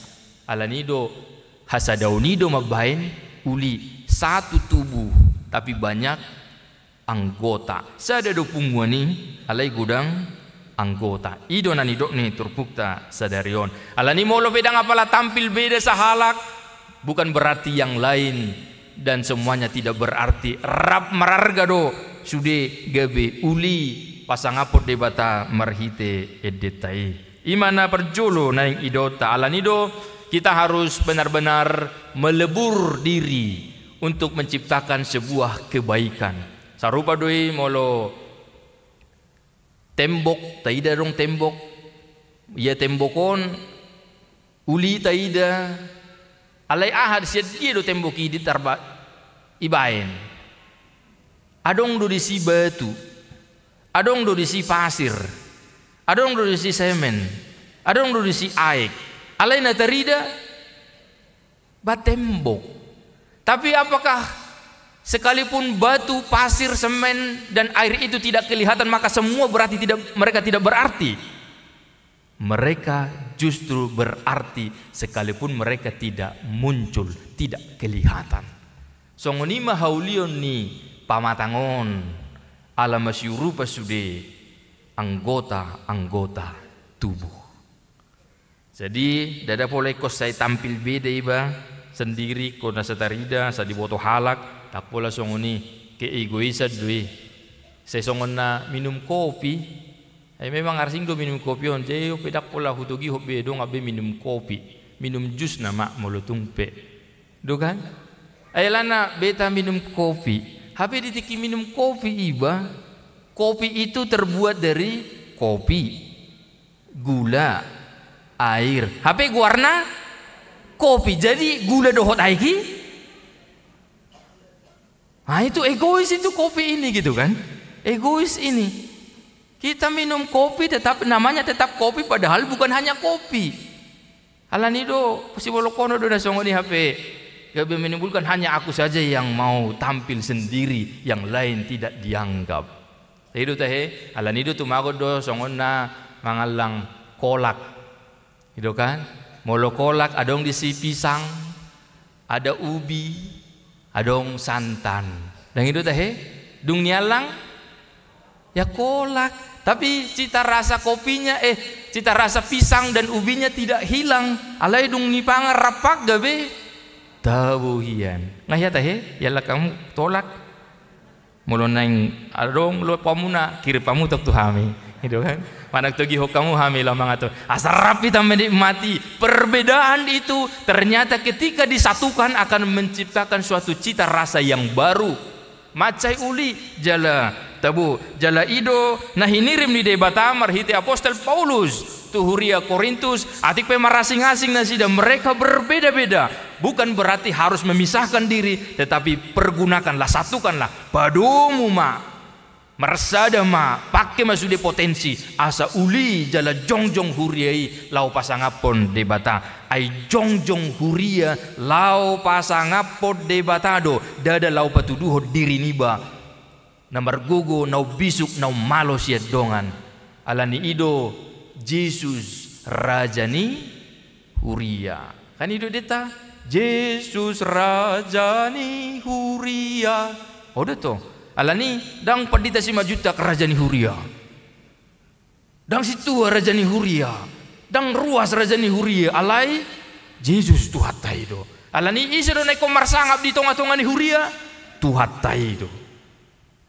Alani do hasadaon i do mambahen uli satu tubuh, tapi banyak anggota. Sada do punguan i, alai godang anggota. I do na nidok ni turpukta sadari on. Alani molo pe ndang apala tampil beda sahalak, bukan berarti yang lain dan semuanya tidak berarti. Rap mararga do sude gabe uli pasangaphon Debata marhite endenta i. I ma na parjolo naeng idaonta, alani do kita harus benar-benar melebur diri untuk menciptakan sebuah kebaikan. Sarupa do i molo tembok, taida adong tembok. Ia tembok on, uli taida. Alai aha, sian dia do tembok i ditarba-, ibaen? Adong do disi batu, adong do disi pasir, adong do disi semen, adong do disi aek. Alai na tarida ba tembok. Tapi apakah sekalipun batu, pasir, semen, dan air itu tidak kelihatan, maka semua berarti tidak, mereka tidak berarti? Mereka justru berarti sekalipun mereka tidak muncul, tidak kelihatan. Songon i ma haulion ni pamatang on, ala masiurupan sude anggota-anggota tubuh. Jadi, ndada pola ingkon sai tampil beda iba sendiri, ingkon asa tarida, asa diboto halak, ndang pola songon i, keegoisan do i. Sai songon na minum kopi, ai memang asing do minum kopi on, jadi on pe ndang pola hutogihon be dongan be minum kopi, minum jus nama molo tung pe. Do kan? Ai alana beta minum kopi, Hape di tingki minum kopi iba, kopi itu terbuat dari kopi, gula, air. Hape goarna kopi. Jadi gula dohot aek i? Nah, itu egois itu kopi ini gitu kan. Egois ini. Kita minum kopi tetap namanya tetap kopi padahal bukan hanya kopi. Alani do, sibolongkonon do na songon i hape. Gabe menimbulkan hanya aku saja yang mau tampil sendiri, yang lain tidak dianggap. Tahe do tahe, alani do tumagon do songon na mangallang kolak. Gitu kan? Molo kolak adong disi pisang, ada ubi, adong santan. Dang i do tahe? Dung niallang? Ya kolak. Tapi cita rasa kopinya, eh, cita rasa pisang dan ubinya tidak hilang. Alai dung nipangan rap gabe tabo hian. Nga hea tahe? Iallang hamu tolak. Molo naeng adong lompa muna, kirim pamutok tu hami. Gitu kan? Manang togihon hamu hami laho mangatur. Asa rap hita menikmati perbedaan itu, ternyata ketika disatukan akan menciptakan suatu cita rasa yang baru. Mansai uli, jala tabo, jala i do na hinirim ni Debata marhite apostel Paulus tu huria Korintus, atik pe marasing-asing nasida, mereka berbeda-beda, bukan berarti harus memisahkan diri, tetapi pergunakanlah, satukanlah, padomu ma, marsada ma, pangke ma sude potensi, asa uli jala jongjong huria i laho pasangaphon Debata. Ai jongjong huria laho pasangaphon Debata do, ndada laho patuduhon diri niba na margogo, na umbisuk, na ummalo sian dongan. Alani i do Jesus raja ni huria. Kan i do deta, Jesus raja ni huria. Oda to. Alani ndang pandita Simanjuntak raja ni huria. Ndang sintua raja ni huria. Ndang ruas raja ni huria. Alai Jesus Tuhanta i do. Alani ise do na ingkon marsangap di tonga-tonga ni huria? Tuhanta i do.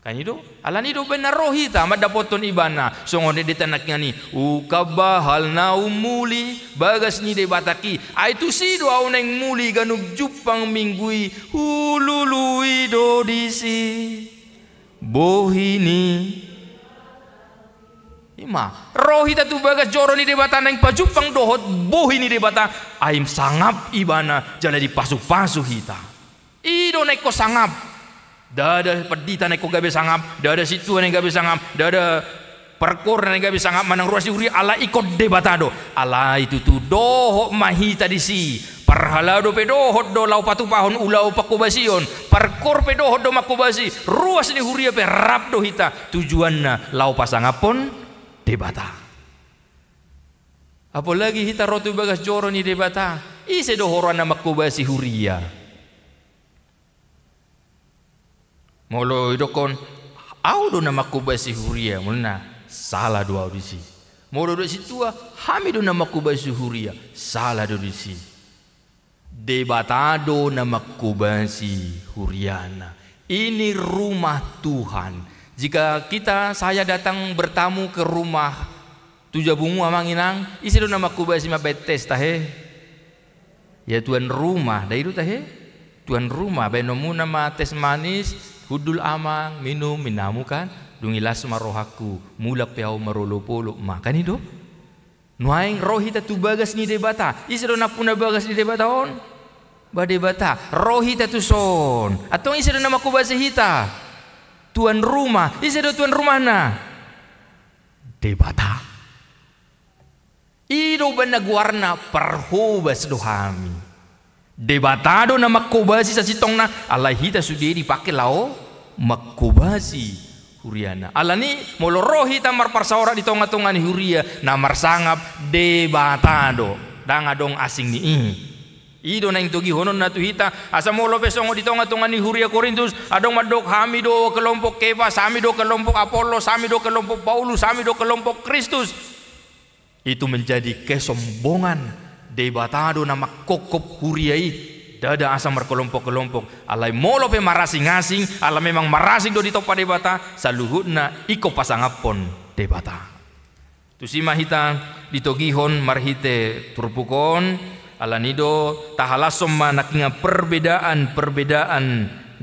Kan i do? Alani do baen na ro hita mandapothon ibana. Songon deta nangkin i, uka bahal na umuli bagas ni Debatangki. Ai tusi do au naeng muli ganup jumpang minggu i, hulului do disi bohi ni. Ima, ro hita tu bagas joro ni Debata naeng pajumpang dohot bohi ni Debata, ai sangap ibana jala dipasu-pasu hita. I do na ingkon sangap. Ndada pandita na ingkon gabe sangap, ndada sintua na ingkon gabe sangap, ndada parkoor na ingkon gabe sangap, manang ruas ni huria, ala ingkon Debata do. Alai tutu dohot ma hita disi. Parhalado pe dohot do laho patupahon ulaon pangkobasion, parkoor pe dohot do mangkobasi, ruas ni huria pe rap do hita, tujuanna laho pasangaphon Debata. Apalagi hita ro tu bagas joro ni Debata, ise do huroha na mangkobasi huria? Molo idokkon, au do na mangkobasi huria, molo na, sala do au disi. Molo do sintua, hami do na mangkobasi huria, sala do disi. Debata do na mangkobasi huriana. Ini rumah Tuhan. Jika kita, saya datang bertamu ke rumah tu jabungmu amang inang, ise do na mangkobasi mambaen tes tahe? Ya tuan rumah, da i do tahe? Tuan rumah, baenonmuna ma tes manis, hundul amang, minum, minamu kan? Dung i las ma rohangku, mulak pe au marolop-olop ma, kan i do? Nuaeng ro hita tu bagas ni Debata. Ise do nampuna bagas ni Debata on? Ba Debata. Ro hita tu son. Antong ise do na mangkobasi hita? Tuan rumah. Ise do tuan rumahna? Debata. I do umbaen na goarna parhobas do hami. Debata do na mangkobasi sasintongna, alai hita sude dipake laho mangkobasi huriana. Alani, molo ro hita marparsaoran di tonga-tonga ni huria, na marsangap Debata do, ndang adong asing ni i. I do naeng togihononna tu hita, asa molo pe songon di tonga-tonga ni huria Korintus, adong mandok hami do kelompok Kepas, hami do kelompok Apollos, hami do kelompok Paulus, hami do kelompok Kristus. Itu menjadi kesombongan. Debata do na mangkophop huria i, ndada asa markelompok-kelompok. Alai molo pe marasing-asing, ala memang marasing do ditompa Debata, saluhutna ingkon pasangaphon Debata. Tusi ma hita ditogihon marhite turpuk on, alani do tahalashon ma nangkiningan perbedaan-perbedaan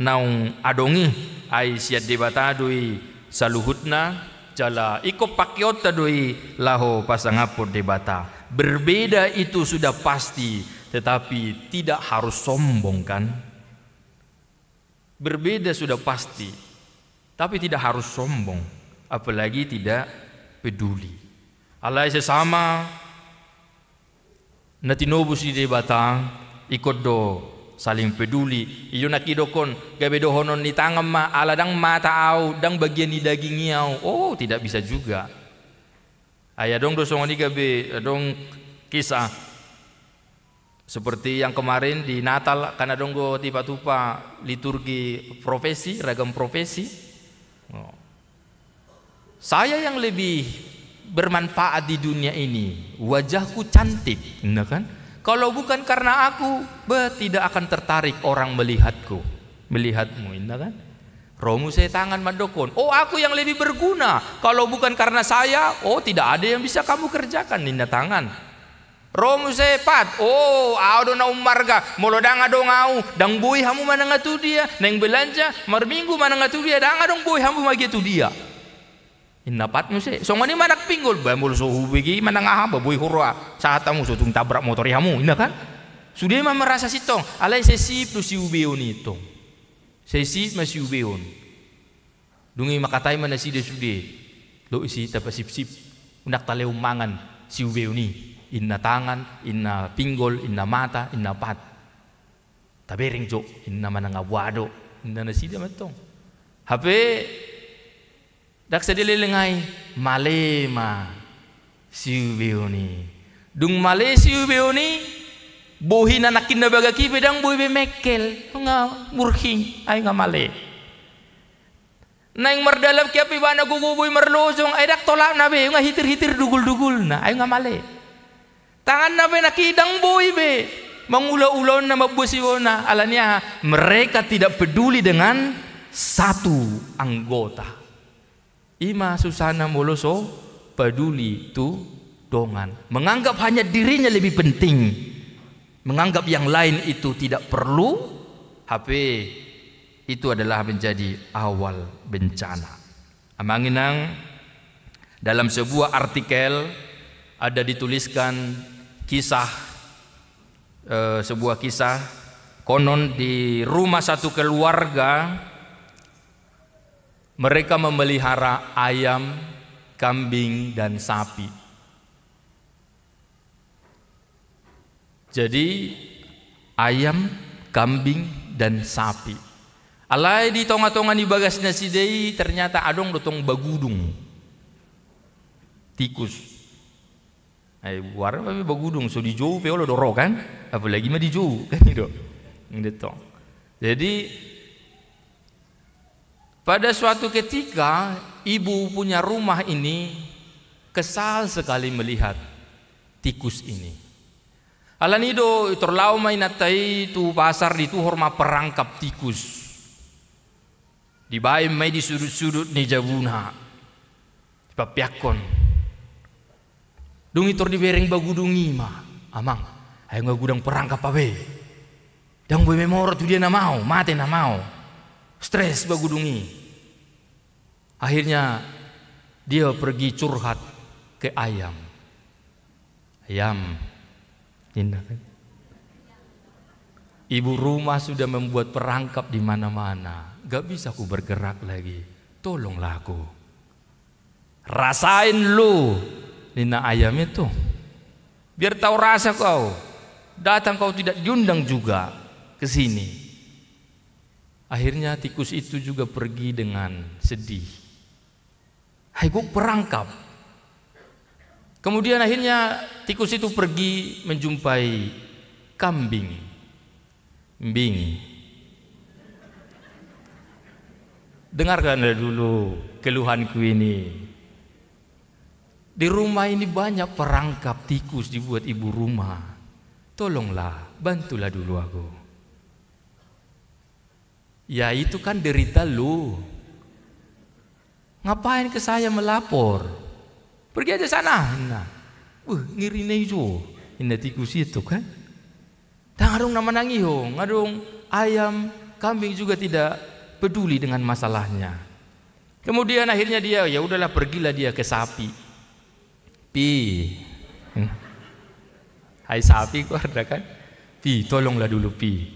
naung adong i. ai sian Debata do i saluhutna, jala ingkon pakeonta do i laho pasangaphon Debata. Berbeda itu sudah pasti, tetapi tidak harus sombong, kan? Berbeda sudah pasti, tapi tidak harus sombong, apalagi tidak peduli. Alai sesama na tinobus ni Debata, ingkon do saling peduli. I do na didokkon, gabe dohonon ni tangan ma, ala ndang mata au, ndang bagian ni daging i au. Oh, tidak bisa juga. Ai adong do songon i gabe, adong kisah seperti yang kemarin di Natal, kan adong do dipatupa liturgi profesi, ragam profesi. Oh. Saya yang lebih bermanfaat di dunia ini, wajahku cantik, inna kan? Kalau bukan karena aku, be, tidak akan tertarik orang melihatku, melihatmu, inna kan? Ro muse tangan mandokkon, "Oh, aku yang lebih berguna. Kalau bukan karena saya, oh, tidak ada yang bisa kamu kerjakan," ninna tangan. Ro muse pat, "Oh, au do na ummarga, molo ndang adong au, ndang boi hamu manang tu dia, naeng belanja, marminggu manang tu dia, ndang adong boi hamu magia tu dia." Inna pat muse, songon i ma anak pinggol, "Ba molo so hubege manang aha, ba boi huroha, sahat hamu so tung tabrak motor i hamu," inna kan? Sude ma merasa sintong, alai sai sip do siubeon i tong. Sai sip ma siubeon. Dung i mangkatai ma nasida sude, "Lo isi tapasipsip, unang talehon mangan siubeon i, inna tangan, inna pinggol, inna mata, inna pat. Tabereng jo, inna manang boha do," inna nasida mantong. Hape ndang sadia leleng ai, male ma siubeon i. Dung male siubeon i, bohi na nangkin na bagak i pe ndang boi be mengkel, nga murhing, ai nga male. Naeng mardalan hian pe ibana gogo boi marlojong, ai ndang tolapna be, nga hitir-hitir dugul-dugulna, ai nga male. Tanganna pe nangkin ndang boi be mangula ulaonna, mamboan siulaonna, alani aha? Mereka tidak peduli dengan satu anggota. I ma susahna molo so peduli tu dongan. Menganggap hanya dirinya lebih penting. Menganggap yang lain itu tidak perlu, hape itu adalah menjadi awal bencana. Amang inang, dalam sebuah artikel ada dituliskan kisah, eh, sebuah kisah, konon di rumah satu keluarga, mereka memelihara ayam, kambing, dan sapi. Jadi, ayam, kambing, dan sapi. Alai di tonga-tonga ni bagas nasida i ternyata adong do tong bagudung. Tikus. Ai, boha pe bagudung, so dijou pe olo do ro kan? Apalagi ma dijou, kan i do. Inda tong. Jadi, pada suatu ketika, ibu punya rumah ini kesal sekali melihat tikus ini. Alani i do, tor laho ma inanta i tu pasar, dituhor ma perangkap tikus. Dibaen ma i di sudut-sudut ni jabuna. Dipampeakkon. Dung i tor dibereng bagudung i ma, "Amang, ai nga godang perangkap au be. Ndang boi memora tu dia nama au, mate nama au." Stres bagudung i. Akhirnya dia pergi curhat ke ayam. "Ayam," ninna kan, "ibu rumah sudah membuat perangkap di mana-mana, gak bisa ku bergerak lagi. Tolonglah aku." "Rasain lu," ninna ayam itu. "Biar tahu rasa kau. Datang kau tidak diundang juga ke sini." Akhirnya tikus itu juga pergi dengan sedih. Ai gok perangkap. Kemudian akhirnya tikus itu pergi menjumpai kambing. "Mbing, dengarkanlah dulu keluhanku ini. Di rumah ini banyak perangkap tikus dibuat ibu rumah. Tolonglah, bantulah dulu aku." "Ya, itu kan derita lu. Ngapain ke saya melapor? Pergi aja sana," ninna. "Wah, ngeri na i jo," ninna tikus itu kan. "Ndang adong na manangihon, ndang adong ayam, kambing juga tidak peduli dengan masalahnya. Kemudian akhirnya dia, ya udahlah, pergilah dia ke sapi. "Pi." Hai sapi, keluar dah kan. "Pi, tolonglah dulu, Pi.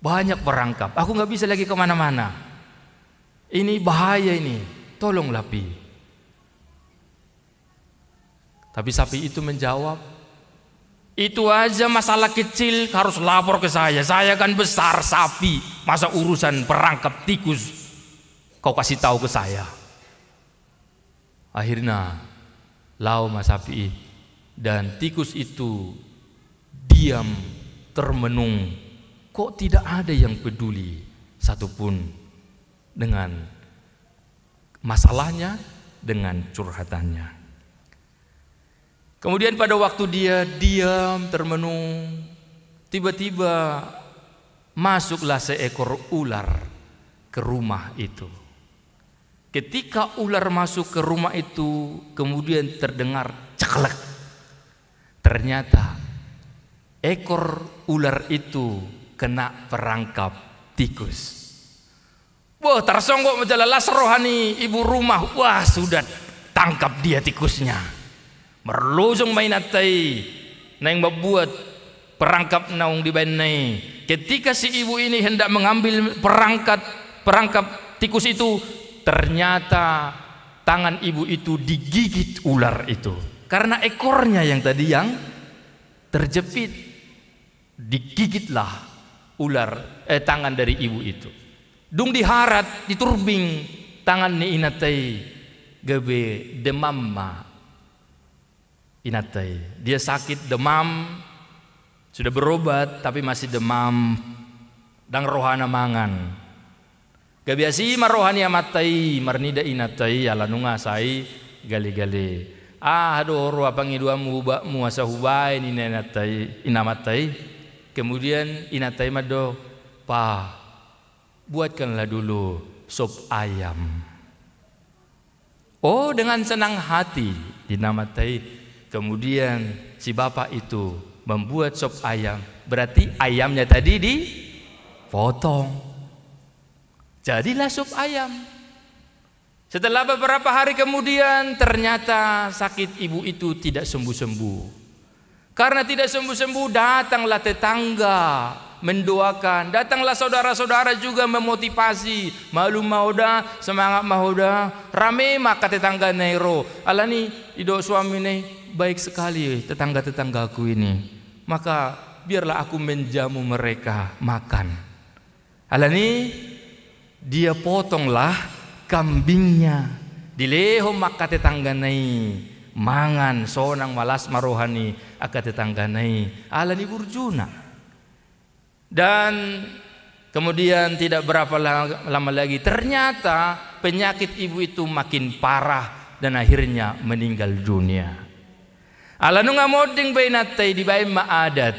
Banyak perangkap. Aku nggak bisa lagi kemana-mana. Ini bahaya ini. Tolonglah, Pi." Tapi sapi itu menjawab, "Itu aja masalah kecil harus lapor ke saya. Saya kan besar sapi. Masa urusan perangkap tikus kau kasih tahu ke saya?" Akhirnya laho ma sapi i, dan tikus itu diam termenung. Kok tidak ada yang peduli satupun dengan masalahnya, dengan curhatannya. Kemudian pada waktu dia diam termenung, tiba-tiba masuklah seekor ular ke rumah itu. Ketika ular masuk ke rumah itu, kemudian terdengar ceklek. Ternyata ekor ular itu kena perangkap tikus. Wah, tarsonggot ma jala las roha ni ibu rumah. Wah, sudah, tangkap dia tikusnya. Marlojong ma inanta i naeng mambuat perangkap naung dibaenna i. Ketika si ibu ini hendak mengambil perangkat, perangkap tikus itu, ternyata tangan ibu itu digigit ular itu. Karena ekornya yang tadi yang terjepit, digigitlah ular, eh, tangan dari ibu itu. Dung diharat, diturbing tangan ni inanta i, gabe demam ma inanta i. Dia sakit demam, sudah berobat, tapi masih demam, ndang rohana mangan. Gabe asi ma roha ni amanta i, marnida inanta i, ala nunga sai gale-gale. Aha do ro pangidoanmu, ubatmu, asa hubaen, ninna inanta i, ninna amanta i. Kemudian inanta i mandok, "Pa, buatkanlah dulu sop ayam." "Oh, dengan senang hati," ninna amanta i. Kemudian si bapak itu membuat sop ayam. Berarti ayamnya tadi dipotong. Jadilah sop ayam. Setelah beberapa hari kemudian, ternyata sakit ibu itu tidak sembuh-sembuh. Karena tidak sembuh-sembuh, datanglah tetangga mendoakan, datanglah saudara-saudara juga memotivasi. "Malum ma ho da, semangat ma ho da." Rame ma angka tetangga na i ro. Alani i didok suamina i, "Baik sekali tetangga-tetanggaku ini. Maka biarlah aku menjamu mereka makan." Alani i, dia potonglah kambingnya. Dilehon ma angka tetanggana i mangan, sonang ma, las ma roha ni angka tetanggana i alani burjuna. Dan kemudian tidak berapa la-, lama lagi, ternyata penyakit ibu itu makin parah dan akhirnya meninggal dunia. Ala nunga monding be inanta i, dibaen ma adat.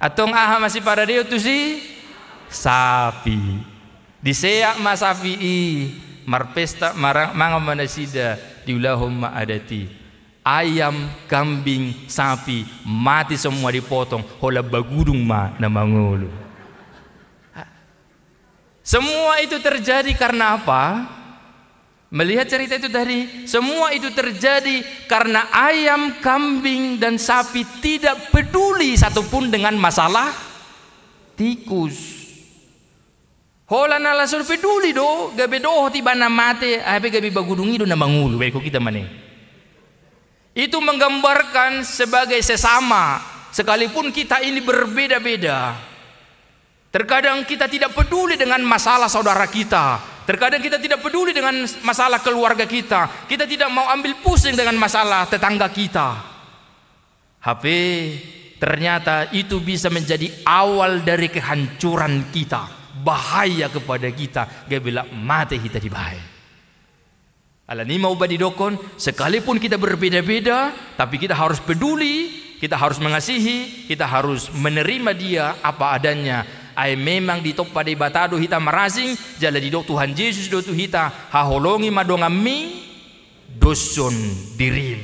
Antong aha ma siparadehon tusi? Sapi. Diseat ma sapi i, marpesta, mara-, mangan ma nasida, diulahon ma adat i. Ayam, kambing, sapi, mati semua dipotong, holan bagudung ma na mangolu. Semua itu terjadi karena apa? Melihat cerita itu tadi, semua itu terjadi karena ayam, kambing, dan sapi tidak peduli satupun dengan masalah tikus. Holan ala so peduli do, gabe dohot ibana mate, ai pe gabe bagudung i do na mangolu, baen hita ma ne. Itu menggambarkan sebagai sesama, sekalipun kita ini berbeda-beda. Terkadang kita tidak peduli dengan masalah saudara kita. Terkadang kita tidak peduli dengan masalah keluarga kita. Kita tidak mau ambil pusing dengan masalah tetangga kita. Hape ternyata itu bisa menjadi awal dari kehancuran kita, bahaya kepada kita, gabe laho mate hita dibaen. Alani i ma umbahen didokkon, sekalipun kita berbeda-beda, tapi kita harus peduli, kita harus mengasihi, kita harus menerima dia apa adanya. Ai memang ditompa Debata do hita marasing, jala didok Tuhan Jesus do tu hita, haholongi ma donganmi, doshon dirim.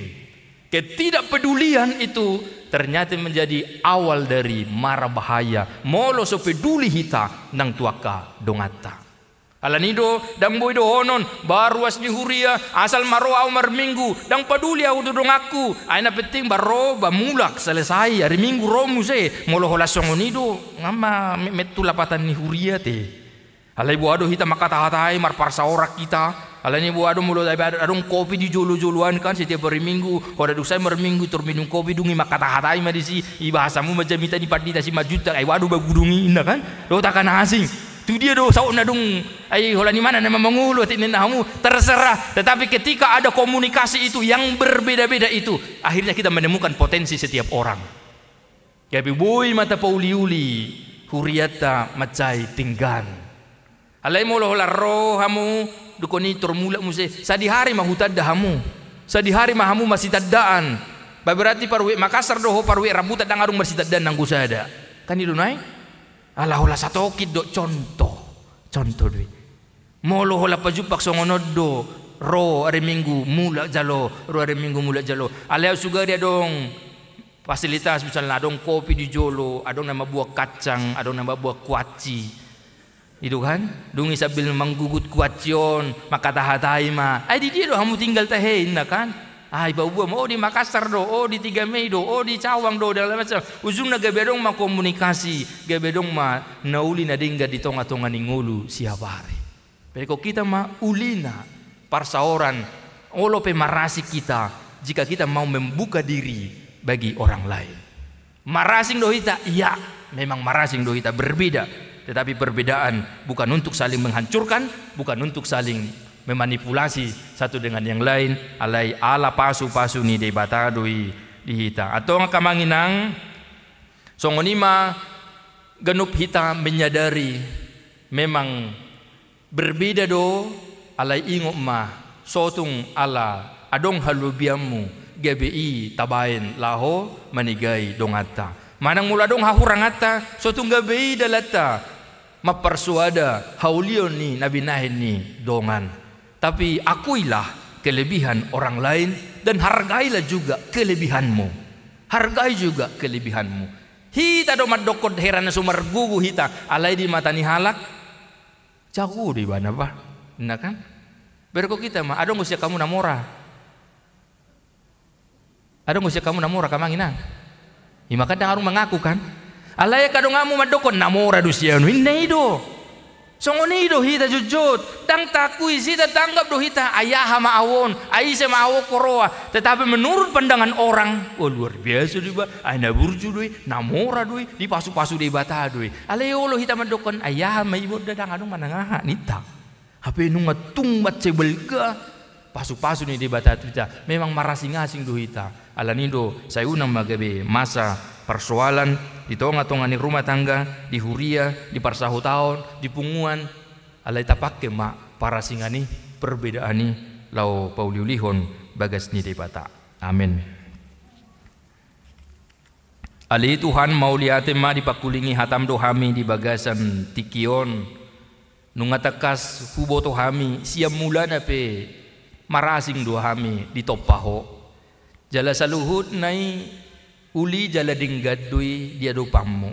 Ketidakpedulian itu ternyata menjadi awal dari mara bahaya, molo so peduli hita nang tu angka donganta. Alani do, ndang boi dohonon, ba ruas ni huria, asal ma ro ahu marminggu, ndang paduli ahu tu donganku, ai na penting ba ro, ba mulak, selesai, ari Minggu ro muse, molo holan songon i do, nga ma metmet tu lapatan ni huria te. Alai boha do hita mangkatahatai, marparsaoran hita, alani boha do molo adong kopi di jolo-joloan kan, setiap ari Minggu, holan dung sae marminggu tor minum kopi, dung i mangkatahatai ma disi, i bahasamu ma jamita ni pandita Simanjuntak, ai boha do bagudung i, inna kan, do takan asing. Tu dia do saut na dung, ai holan i mana na mangolu atik ninna hamu, terserah. Tetapi ketika ada komunikasi itu yang berbeda-beda itu, akhirnya kita menemukan potensi setiap orang. Gabe boi ma tapauli-uli hurianta mansai denggan. Alai molo holan ro hamu, dungkon i tor mulak muse, sadihari ma hutanda hamu. Sadihari ma hamu masitandaan. Ba berarti paruhut Makassar do ho, paruhut rambutan ndang adong marsitandaan nanggo sada. Kan i do nai? Ala holan satokit do, contoh. Contoh do i. Molo holan pajumpang songon on do, ro ari Minggu mulak jalo, ro ari Minggu mulak jalo. Alai au sugari adong fasilitas, misalna adong kopi di jolo, adong na mambuat kacang, adong na mambuat kuaci. I do kan? Dung i sambil manggugut kuaci on, mangkatahatai ma. Ai di dia do hamu tinggal tahe, inna kan? Ai paboa ma, o di Makassar do, o di Tiga Mei do, o di Cawang do, dan macam. Ujungna gabe adong ma komunikasi, gabe adong ma na uli na denggan di tonga-tonga ni ngolu siapari. Berko hita ma ulina parsaoran, olo pe marasing hita jika kita mau membuka diri bagi orang lain. Marasing do hita, iya, memang marasing do hita, berbeda. Tetapi perbedaan bukan untuk saling menghancurkan, bukan untuk saling memanipulasi satu dengan yang lain, alai ala pasu-pasu ni Debata do i di hita. Antong angka amang inang, songon i ma ganup hita menyadari memang berbeda do, alai ingot ma, so tung ala adong halobianmu, gabe i tabaen laho manegai donganta. Manang molo adong hahuranganta, so tung gabe i dalanta mamparsoada haulion ni na binahen ni dongan. Tapi akuilah kelebihan orang lain dan hargailah juga kelebihanmu. Hargai juga kelebihanmu. Hita do mandokkon heran na so margogo hita, alai di mata ni halak jago do ibana ba. Inna kan? Berko hita ma, adong do sian hamu na mora? Adong do sian hamu na mora, angka amang inang? Ima kan ndang adong mangaku kan? Alai angka donganmu mandokkon na mora do sian au, inna i do. Songon i do hita jotjot, ndang taakui, sai tanggap do hita, ai aha ma au on, ai ise ma au on huroha. Tetapi menurut pandangan orang, wah, luar biasa do iba, ai na burju do i, na mora do i, dipasu-pasu Debata do i. Alai olo hita mandokkon, ai aha ma i, bo ndang adong manang aha ninta. Hape nunga tung mansai balga pasu-pasu ni Debata tu hita, memang marasing-asing do hita. Alani do, sai unang ma gabe masa parsoalan di tonga-tonga ni rumah tangga, di huria, di parsahutaon, di punguan, alai tapangke ma parasingan i, perbedaan i, laho pauli-ulihon bagas ni Debata. Amen. Ale Tuhan, mauliate ma dipangkulingi hatam do hami di bagasan tingki on. Nunga tangkas huboto hami, sian mulana pe marasing do hami ditompa Ho. Jala saluhutna i uli jala denggan do i di adopanMu.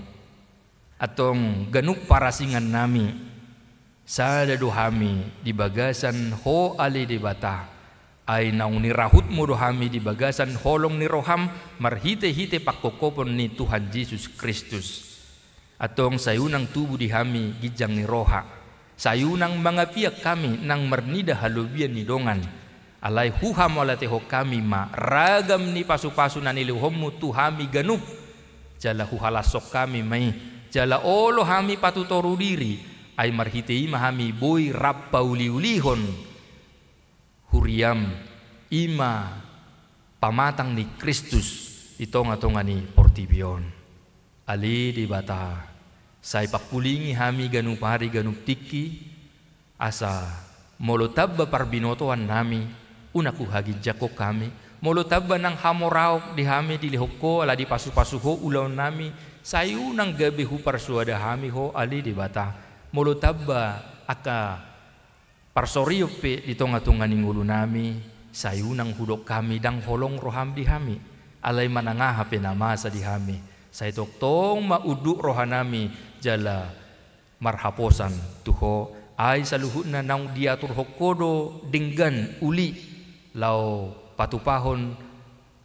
Antong ganup parasingan nami, sada do hami di bagasan Ho ale Debata, ai naung nirahutMu do hami di bagasan holong ni rohaM marhite-hite pangkophopon ni Tuhan Jesus Kristus. Antong sai unang tubu di hami ginjang ni roha, sai unang mangapiak hami nang marnida halobian ni dongan. Alai huhamauliatehon hami ma ragam ni pasu-pasu na nilehonMu tu hami ganup, jala huhalashon hami ma i, jala olo hami patutoru diri, ai marhite i ma hami boi rap pauli-ulihon huriaM, i ma pamatang ni Kristus di tonga-tonga ni portibi on. Ale Debata, sai pangkulingi hami ganup ari ganup tingki, asa molo tamba parbinotoan nami, unang huhaginjangkon hami, molo tamba nang hamoraon di hami dilehon Ho ala dipasu-pasu Ho ulaon nami, sai unang gabe huparsoada hami Ho ale Debata, molo tamba angka parsorion pe di tonga-tonga ni ngolu nami, sai unang hudok hami ndang holong rohaM di hami, alai manang aha pe na masa di hami, sai tongtong ma unduk roha nami jala marhaposan tu Ho, Ai saluhutna naung diaturhon Ho do denggan uli laho patupahon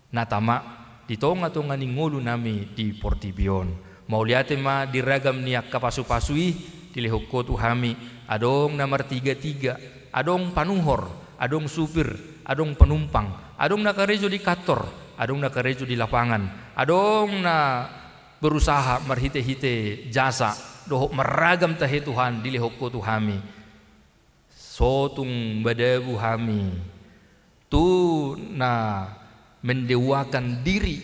na tama di tonga-tonga ni ngolu nami di portibi on. Mauliate ma di ragam ni angka pasu-pasu i dilehon Ho tu hami, adong na martiga-tiga, adong panuhor, adong supir, adong panumpang, adong na karejo di kantor, adong na karejo di lapangan, adong na berusaha marhite-hite jasa dohot marragam tahe Tuhan dilehon Ho tu hami. So tung madabu hami tu na mendewangkan diri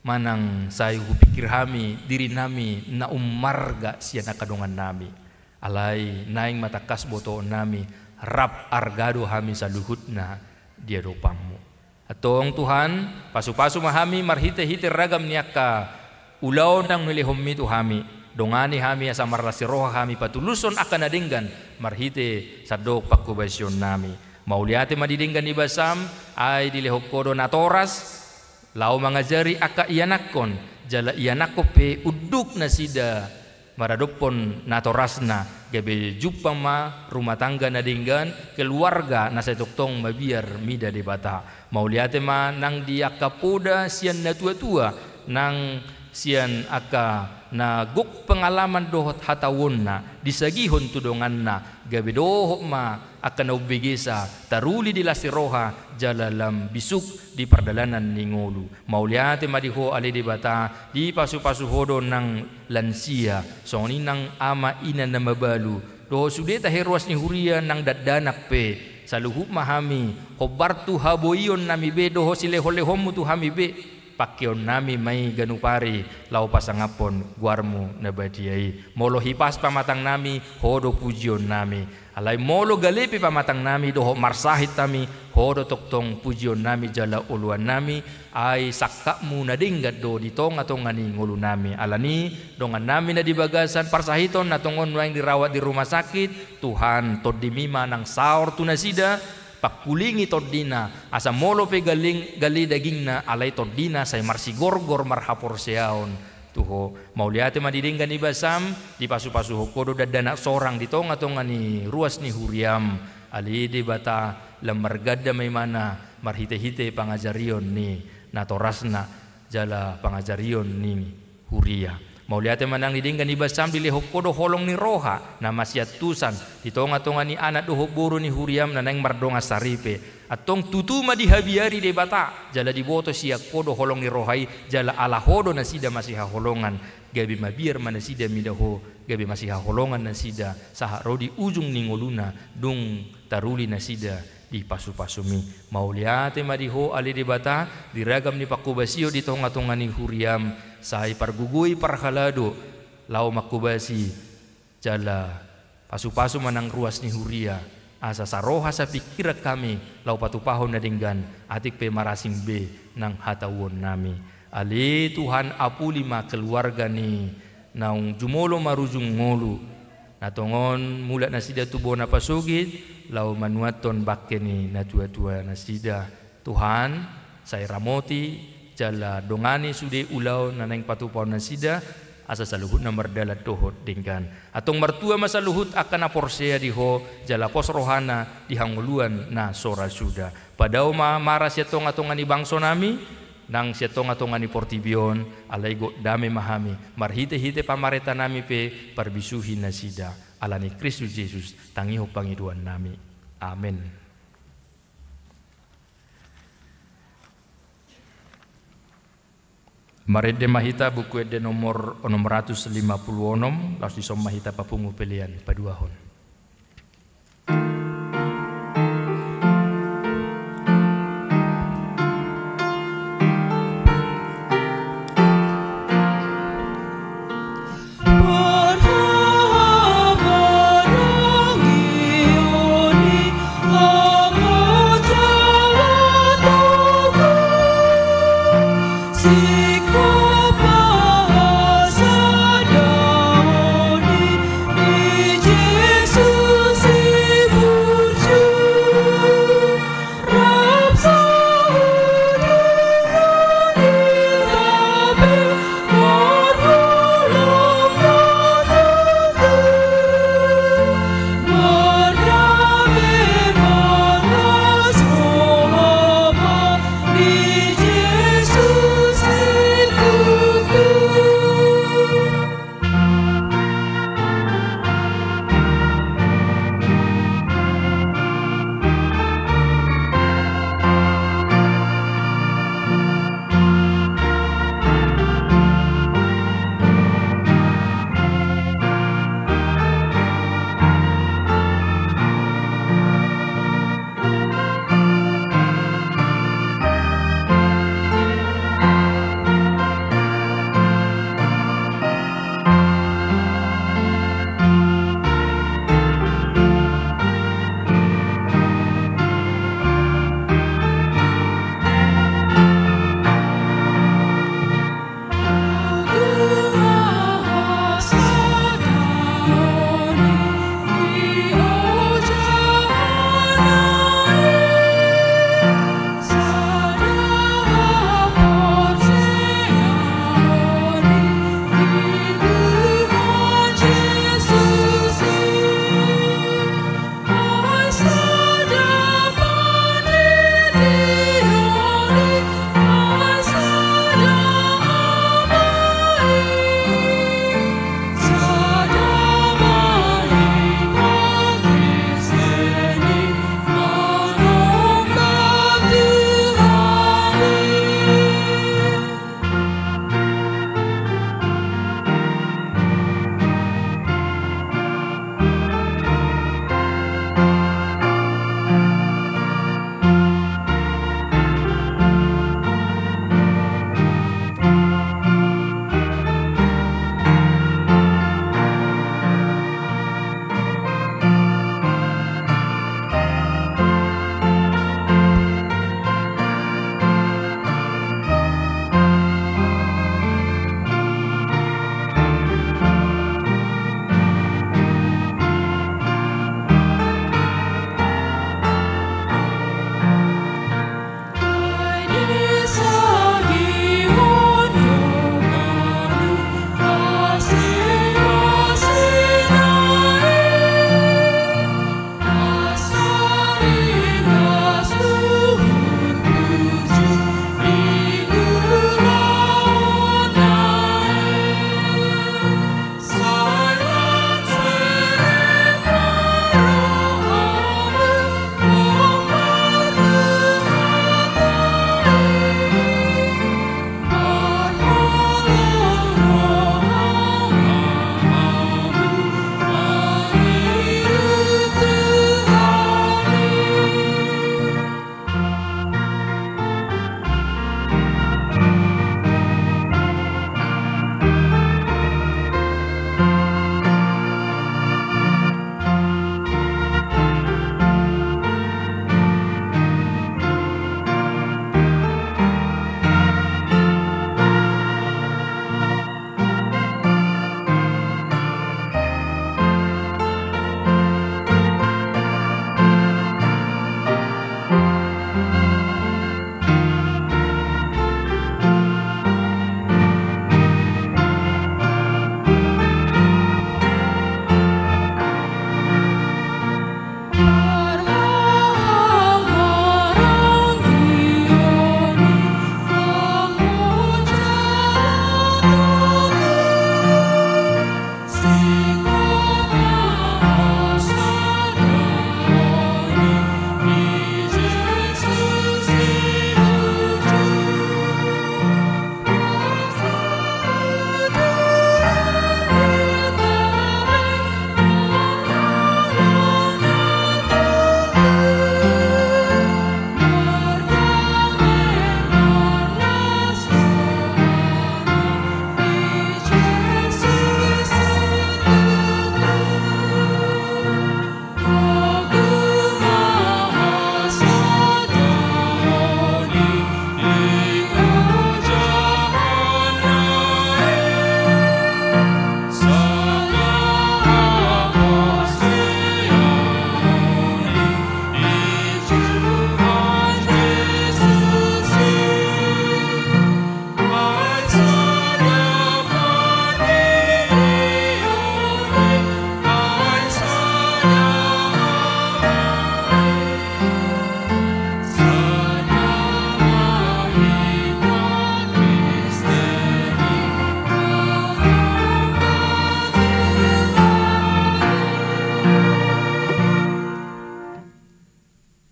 manang sai hupikir hami diri nami na ummarga sian angka dongan nami. Alai naeng ma tangkas botoon nami, rap arga do hami saluhutna di adopanmu. Antong Tuhan, pasu-pasu ma hami marhite-hite ragam ni angka ulaon naung nilehonmi tu hami. Dongani hami asa marlas ni roha hami patulushon angka na denggan marhite sandok pangkobasion nami. Mauliate ma di denggan ni basam, ai dilehon Ho do natoras laho mangajari angka ianakhon, jala ianakhon pe unduk nasida maradophon natorasna, gabe jumpang ma rumah tangga na denggan, keluarga na sai tongtong mabiar mida Debata. Mauliate ma nang di angka poda sian natua-tua, nang sian angka na gok pengalaman dohot hatauonna disagihon tu donganna, gabe dohot ma angka na umbegesa taruli di las ni roha jala lam bisuk di pardalanan ni ngolu. Mauliate ma di Ho ale Debata, dipasu-pasu Ho do nang lansia, songon i nang ama ina na mabalu, dohot sude tahe ruas ni huria nang dakdanak pe, saluhut ma hami hombar tu haboion nami be dohot silehon-lehonmu tu hami be. Pangkeon nami ma i ganup ari laho pasangaphon goarmu na badia i. Molo hipas pamatang nami, Ho do pujion nami. Alai molo gale pe pamatang nami dohot marsahit hami, Ho do tongtong pujion nami jala oloan nami, ai sangkapmu na denggan do di tonga-tonga ni ngolu nami. Alani, dongan nami na di bagasan parsahiton na tongon nuaeng dirawat di rumah sakit, Tuhan, tondimi ma nang saor tu nasida, pangkulingi tondina, asa molo pe gale, gale dagingna, alai tondina sai marsigorgor marhaporseaon tu Ho. Mauliate ma di denggan ni basam, dipasu-pasu Ho do dakdanak sorang di tonga-tonga ni ruas ni huriam, ale Debata, lam marganda ma imana marhite-hite pangajarion ni natorasna jala pangajarion ni huria. Mauliate ma nang di denggan ni basam, dilehon Ho do holong ni roha na masiantusan di tonga-tonga ni anak dohot boru ni huriam na naeng mardongan saripe. Antong tutu ma dihabiari Debata, jala diboto sian Ho do holong ni roha i, jala ala Ho do nasida masihaholongan, gabe mabiar ma nasida mida Ho, gabe masihaholongan nasida sahat ro di ujung ni ngoluna, dung taruli nasida di pasu-pasumi. Mauliate ma di Ho ale Debata, di ragam ni pangkobasion di tonga-tonga ni huriam, sai pargogoi parhalado laho mangkobasi, jala pasu-pasu ma nang ruas ni huria, asa saroha sapingkiran hami laho patupahon na denggan, atik pe marasing be nang hatauon nami. Ale Tuhan, apuli ma keluarga ni naung jumolo marujung ngolu, na tongon mulak nasida tu bona pasogit, laho manuathon bangke ni natua-tua nasida. Tuhan, sai ramoti jala dongani sude ulaon na naeng patupahon nasida, asa saluhutna mardalan dohot denggan. Antong martua ma saluhut angka na porsea di Ho, jala pos rohana di hangoluan na so ra suda. Padao ma mara sian tonga-tonga ni bangso nami, nang sian tonga-tonga ni portibi on, alai gok dame ma hami, marhite-hite pamarenta nami pe parbisuhi nasida. Ala ni Kristus Jesus, tangihon pangidoan nami. Amen. Marende ma hita Buku Ende nomor onom ratus lima pulu onom, laos dison ma hita papungu pelean paduahon.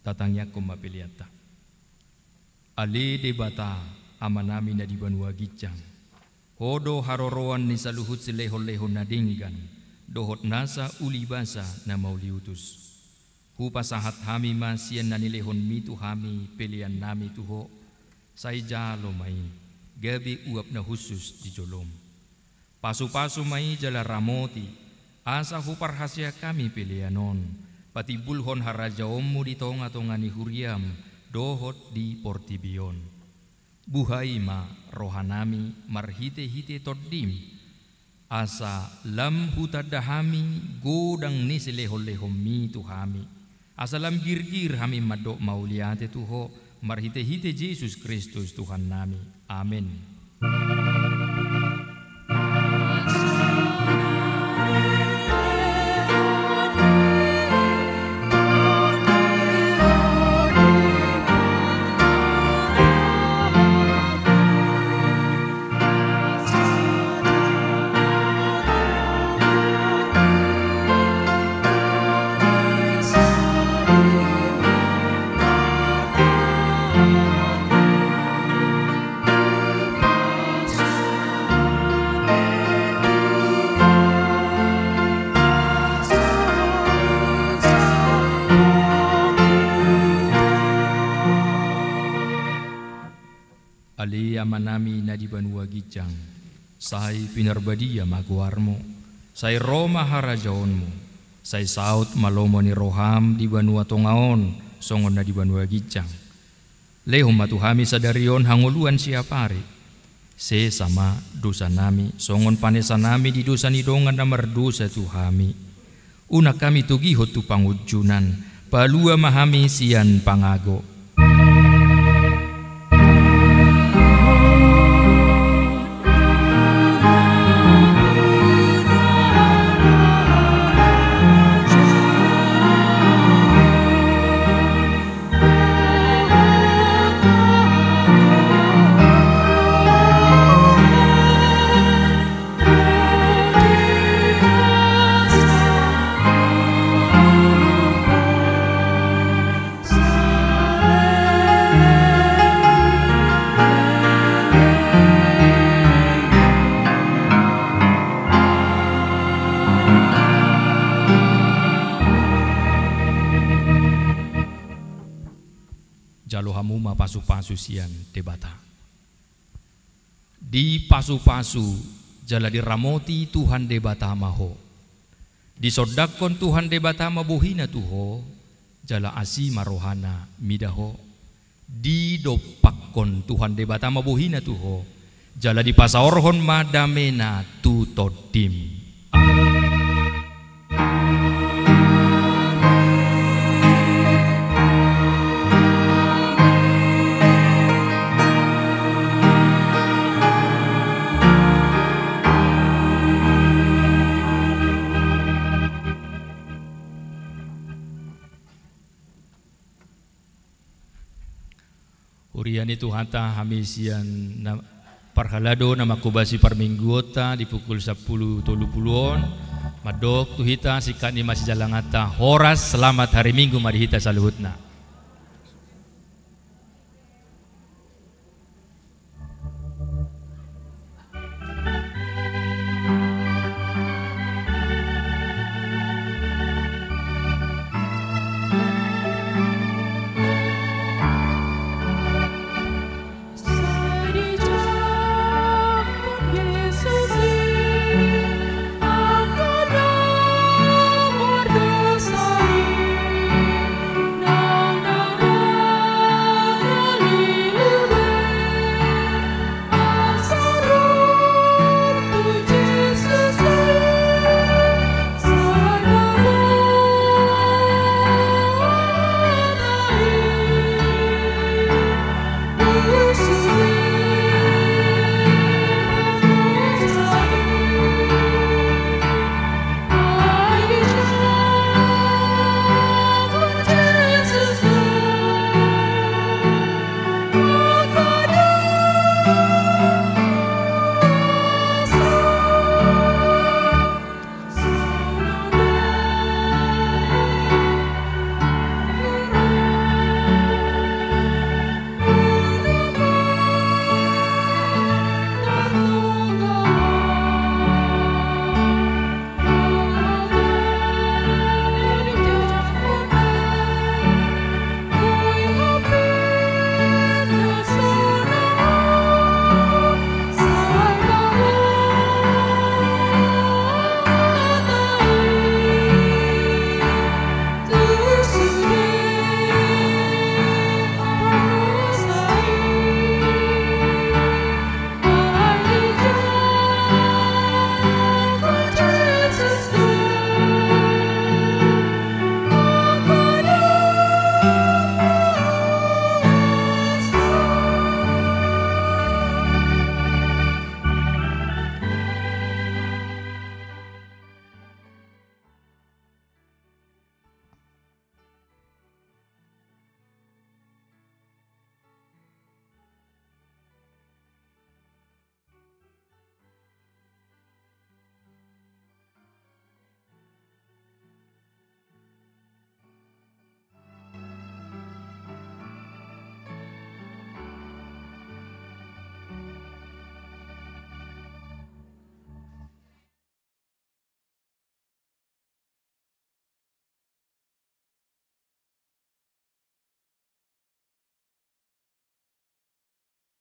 Tatangiangkon ma peleanta. Ale Debata, Amanami na di banua ginjang, Ho do haroroan ni saluhut silehonlehon na denggan dohot nasa ulibasa na mauliutus. Hupasahat hami ma sian na nilehonMi tu hami peleannami tu Ho, sai jalo ma i gabe uap na hushus di joloM. Pasupasu ma i jala ramoti, asa huparhaseang hami pelean on patimbulhon harajaonMu di tongatonga ni huriaM dohot di portibi on. Buhai ma rohanami marhitehite TondiM, asa lam hutanda hami godang ni silehonlehonMi tu hami, asa lam girgir hami mandok mauliate tu Ho, marhitehite Jesus Kristus Tuhannami. Amen. Ale Amanami na di banua ginjang, sai pinarbadia ma goarMu, sai ro ma harajaonMu, sai saut ma lomo ni rohaM di banua tonga on songon na di banua ginjang. Lehon ma tu hami sadari on hangoluan siapari. Sesa ma dosanami songon panesanami di dosa ni dongan na mardosa tu hami. Unang hami togihon tu pangunjunan, palua ma hami sian pangago. Jalo hamu ma pasupasu sian Debata. Dipasupasu jala diramoti Tuhan Debata ma ho. Disondangkon Tuhan Debata ma bohina tu ho, jala asi ma rohana mida ho. Didompakkon Tuhan Debata ma bohina tu ho, jala dipasaorhon ma damena tu tondim. Amen. Huria ni Tuhanta, hami sian na, parhalado na manghobasi parmingguonta di pukul sampulu tolu pulu on, mandok tu hita singkat ni masijallanganta, horas, selamat hari Minggu ma di hita saluhutna.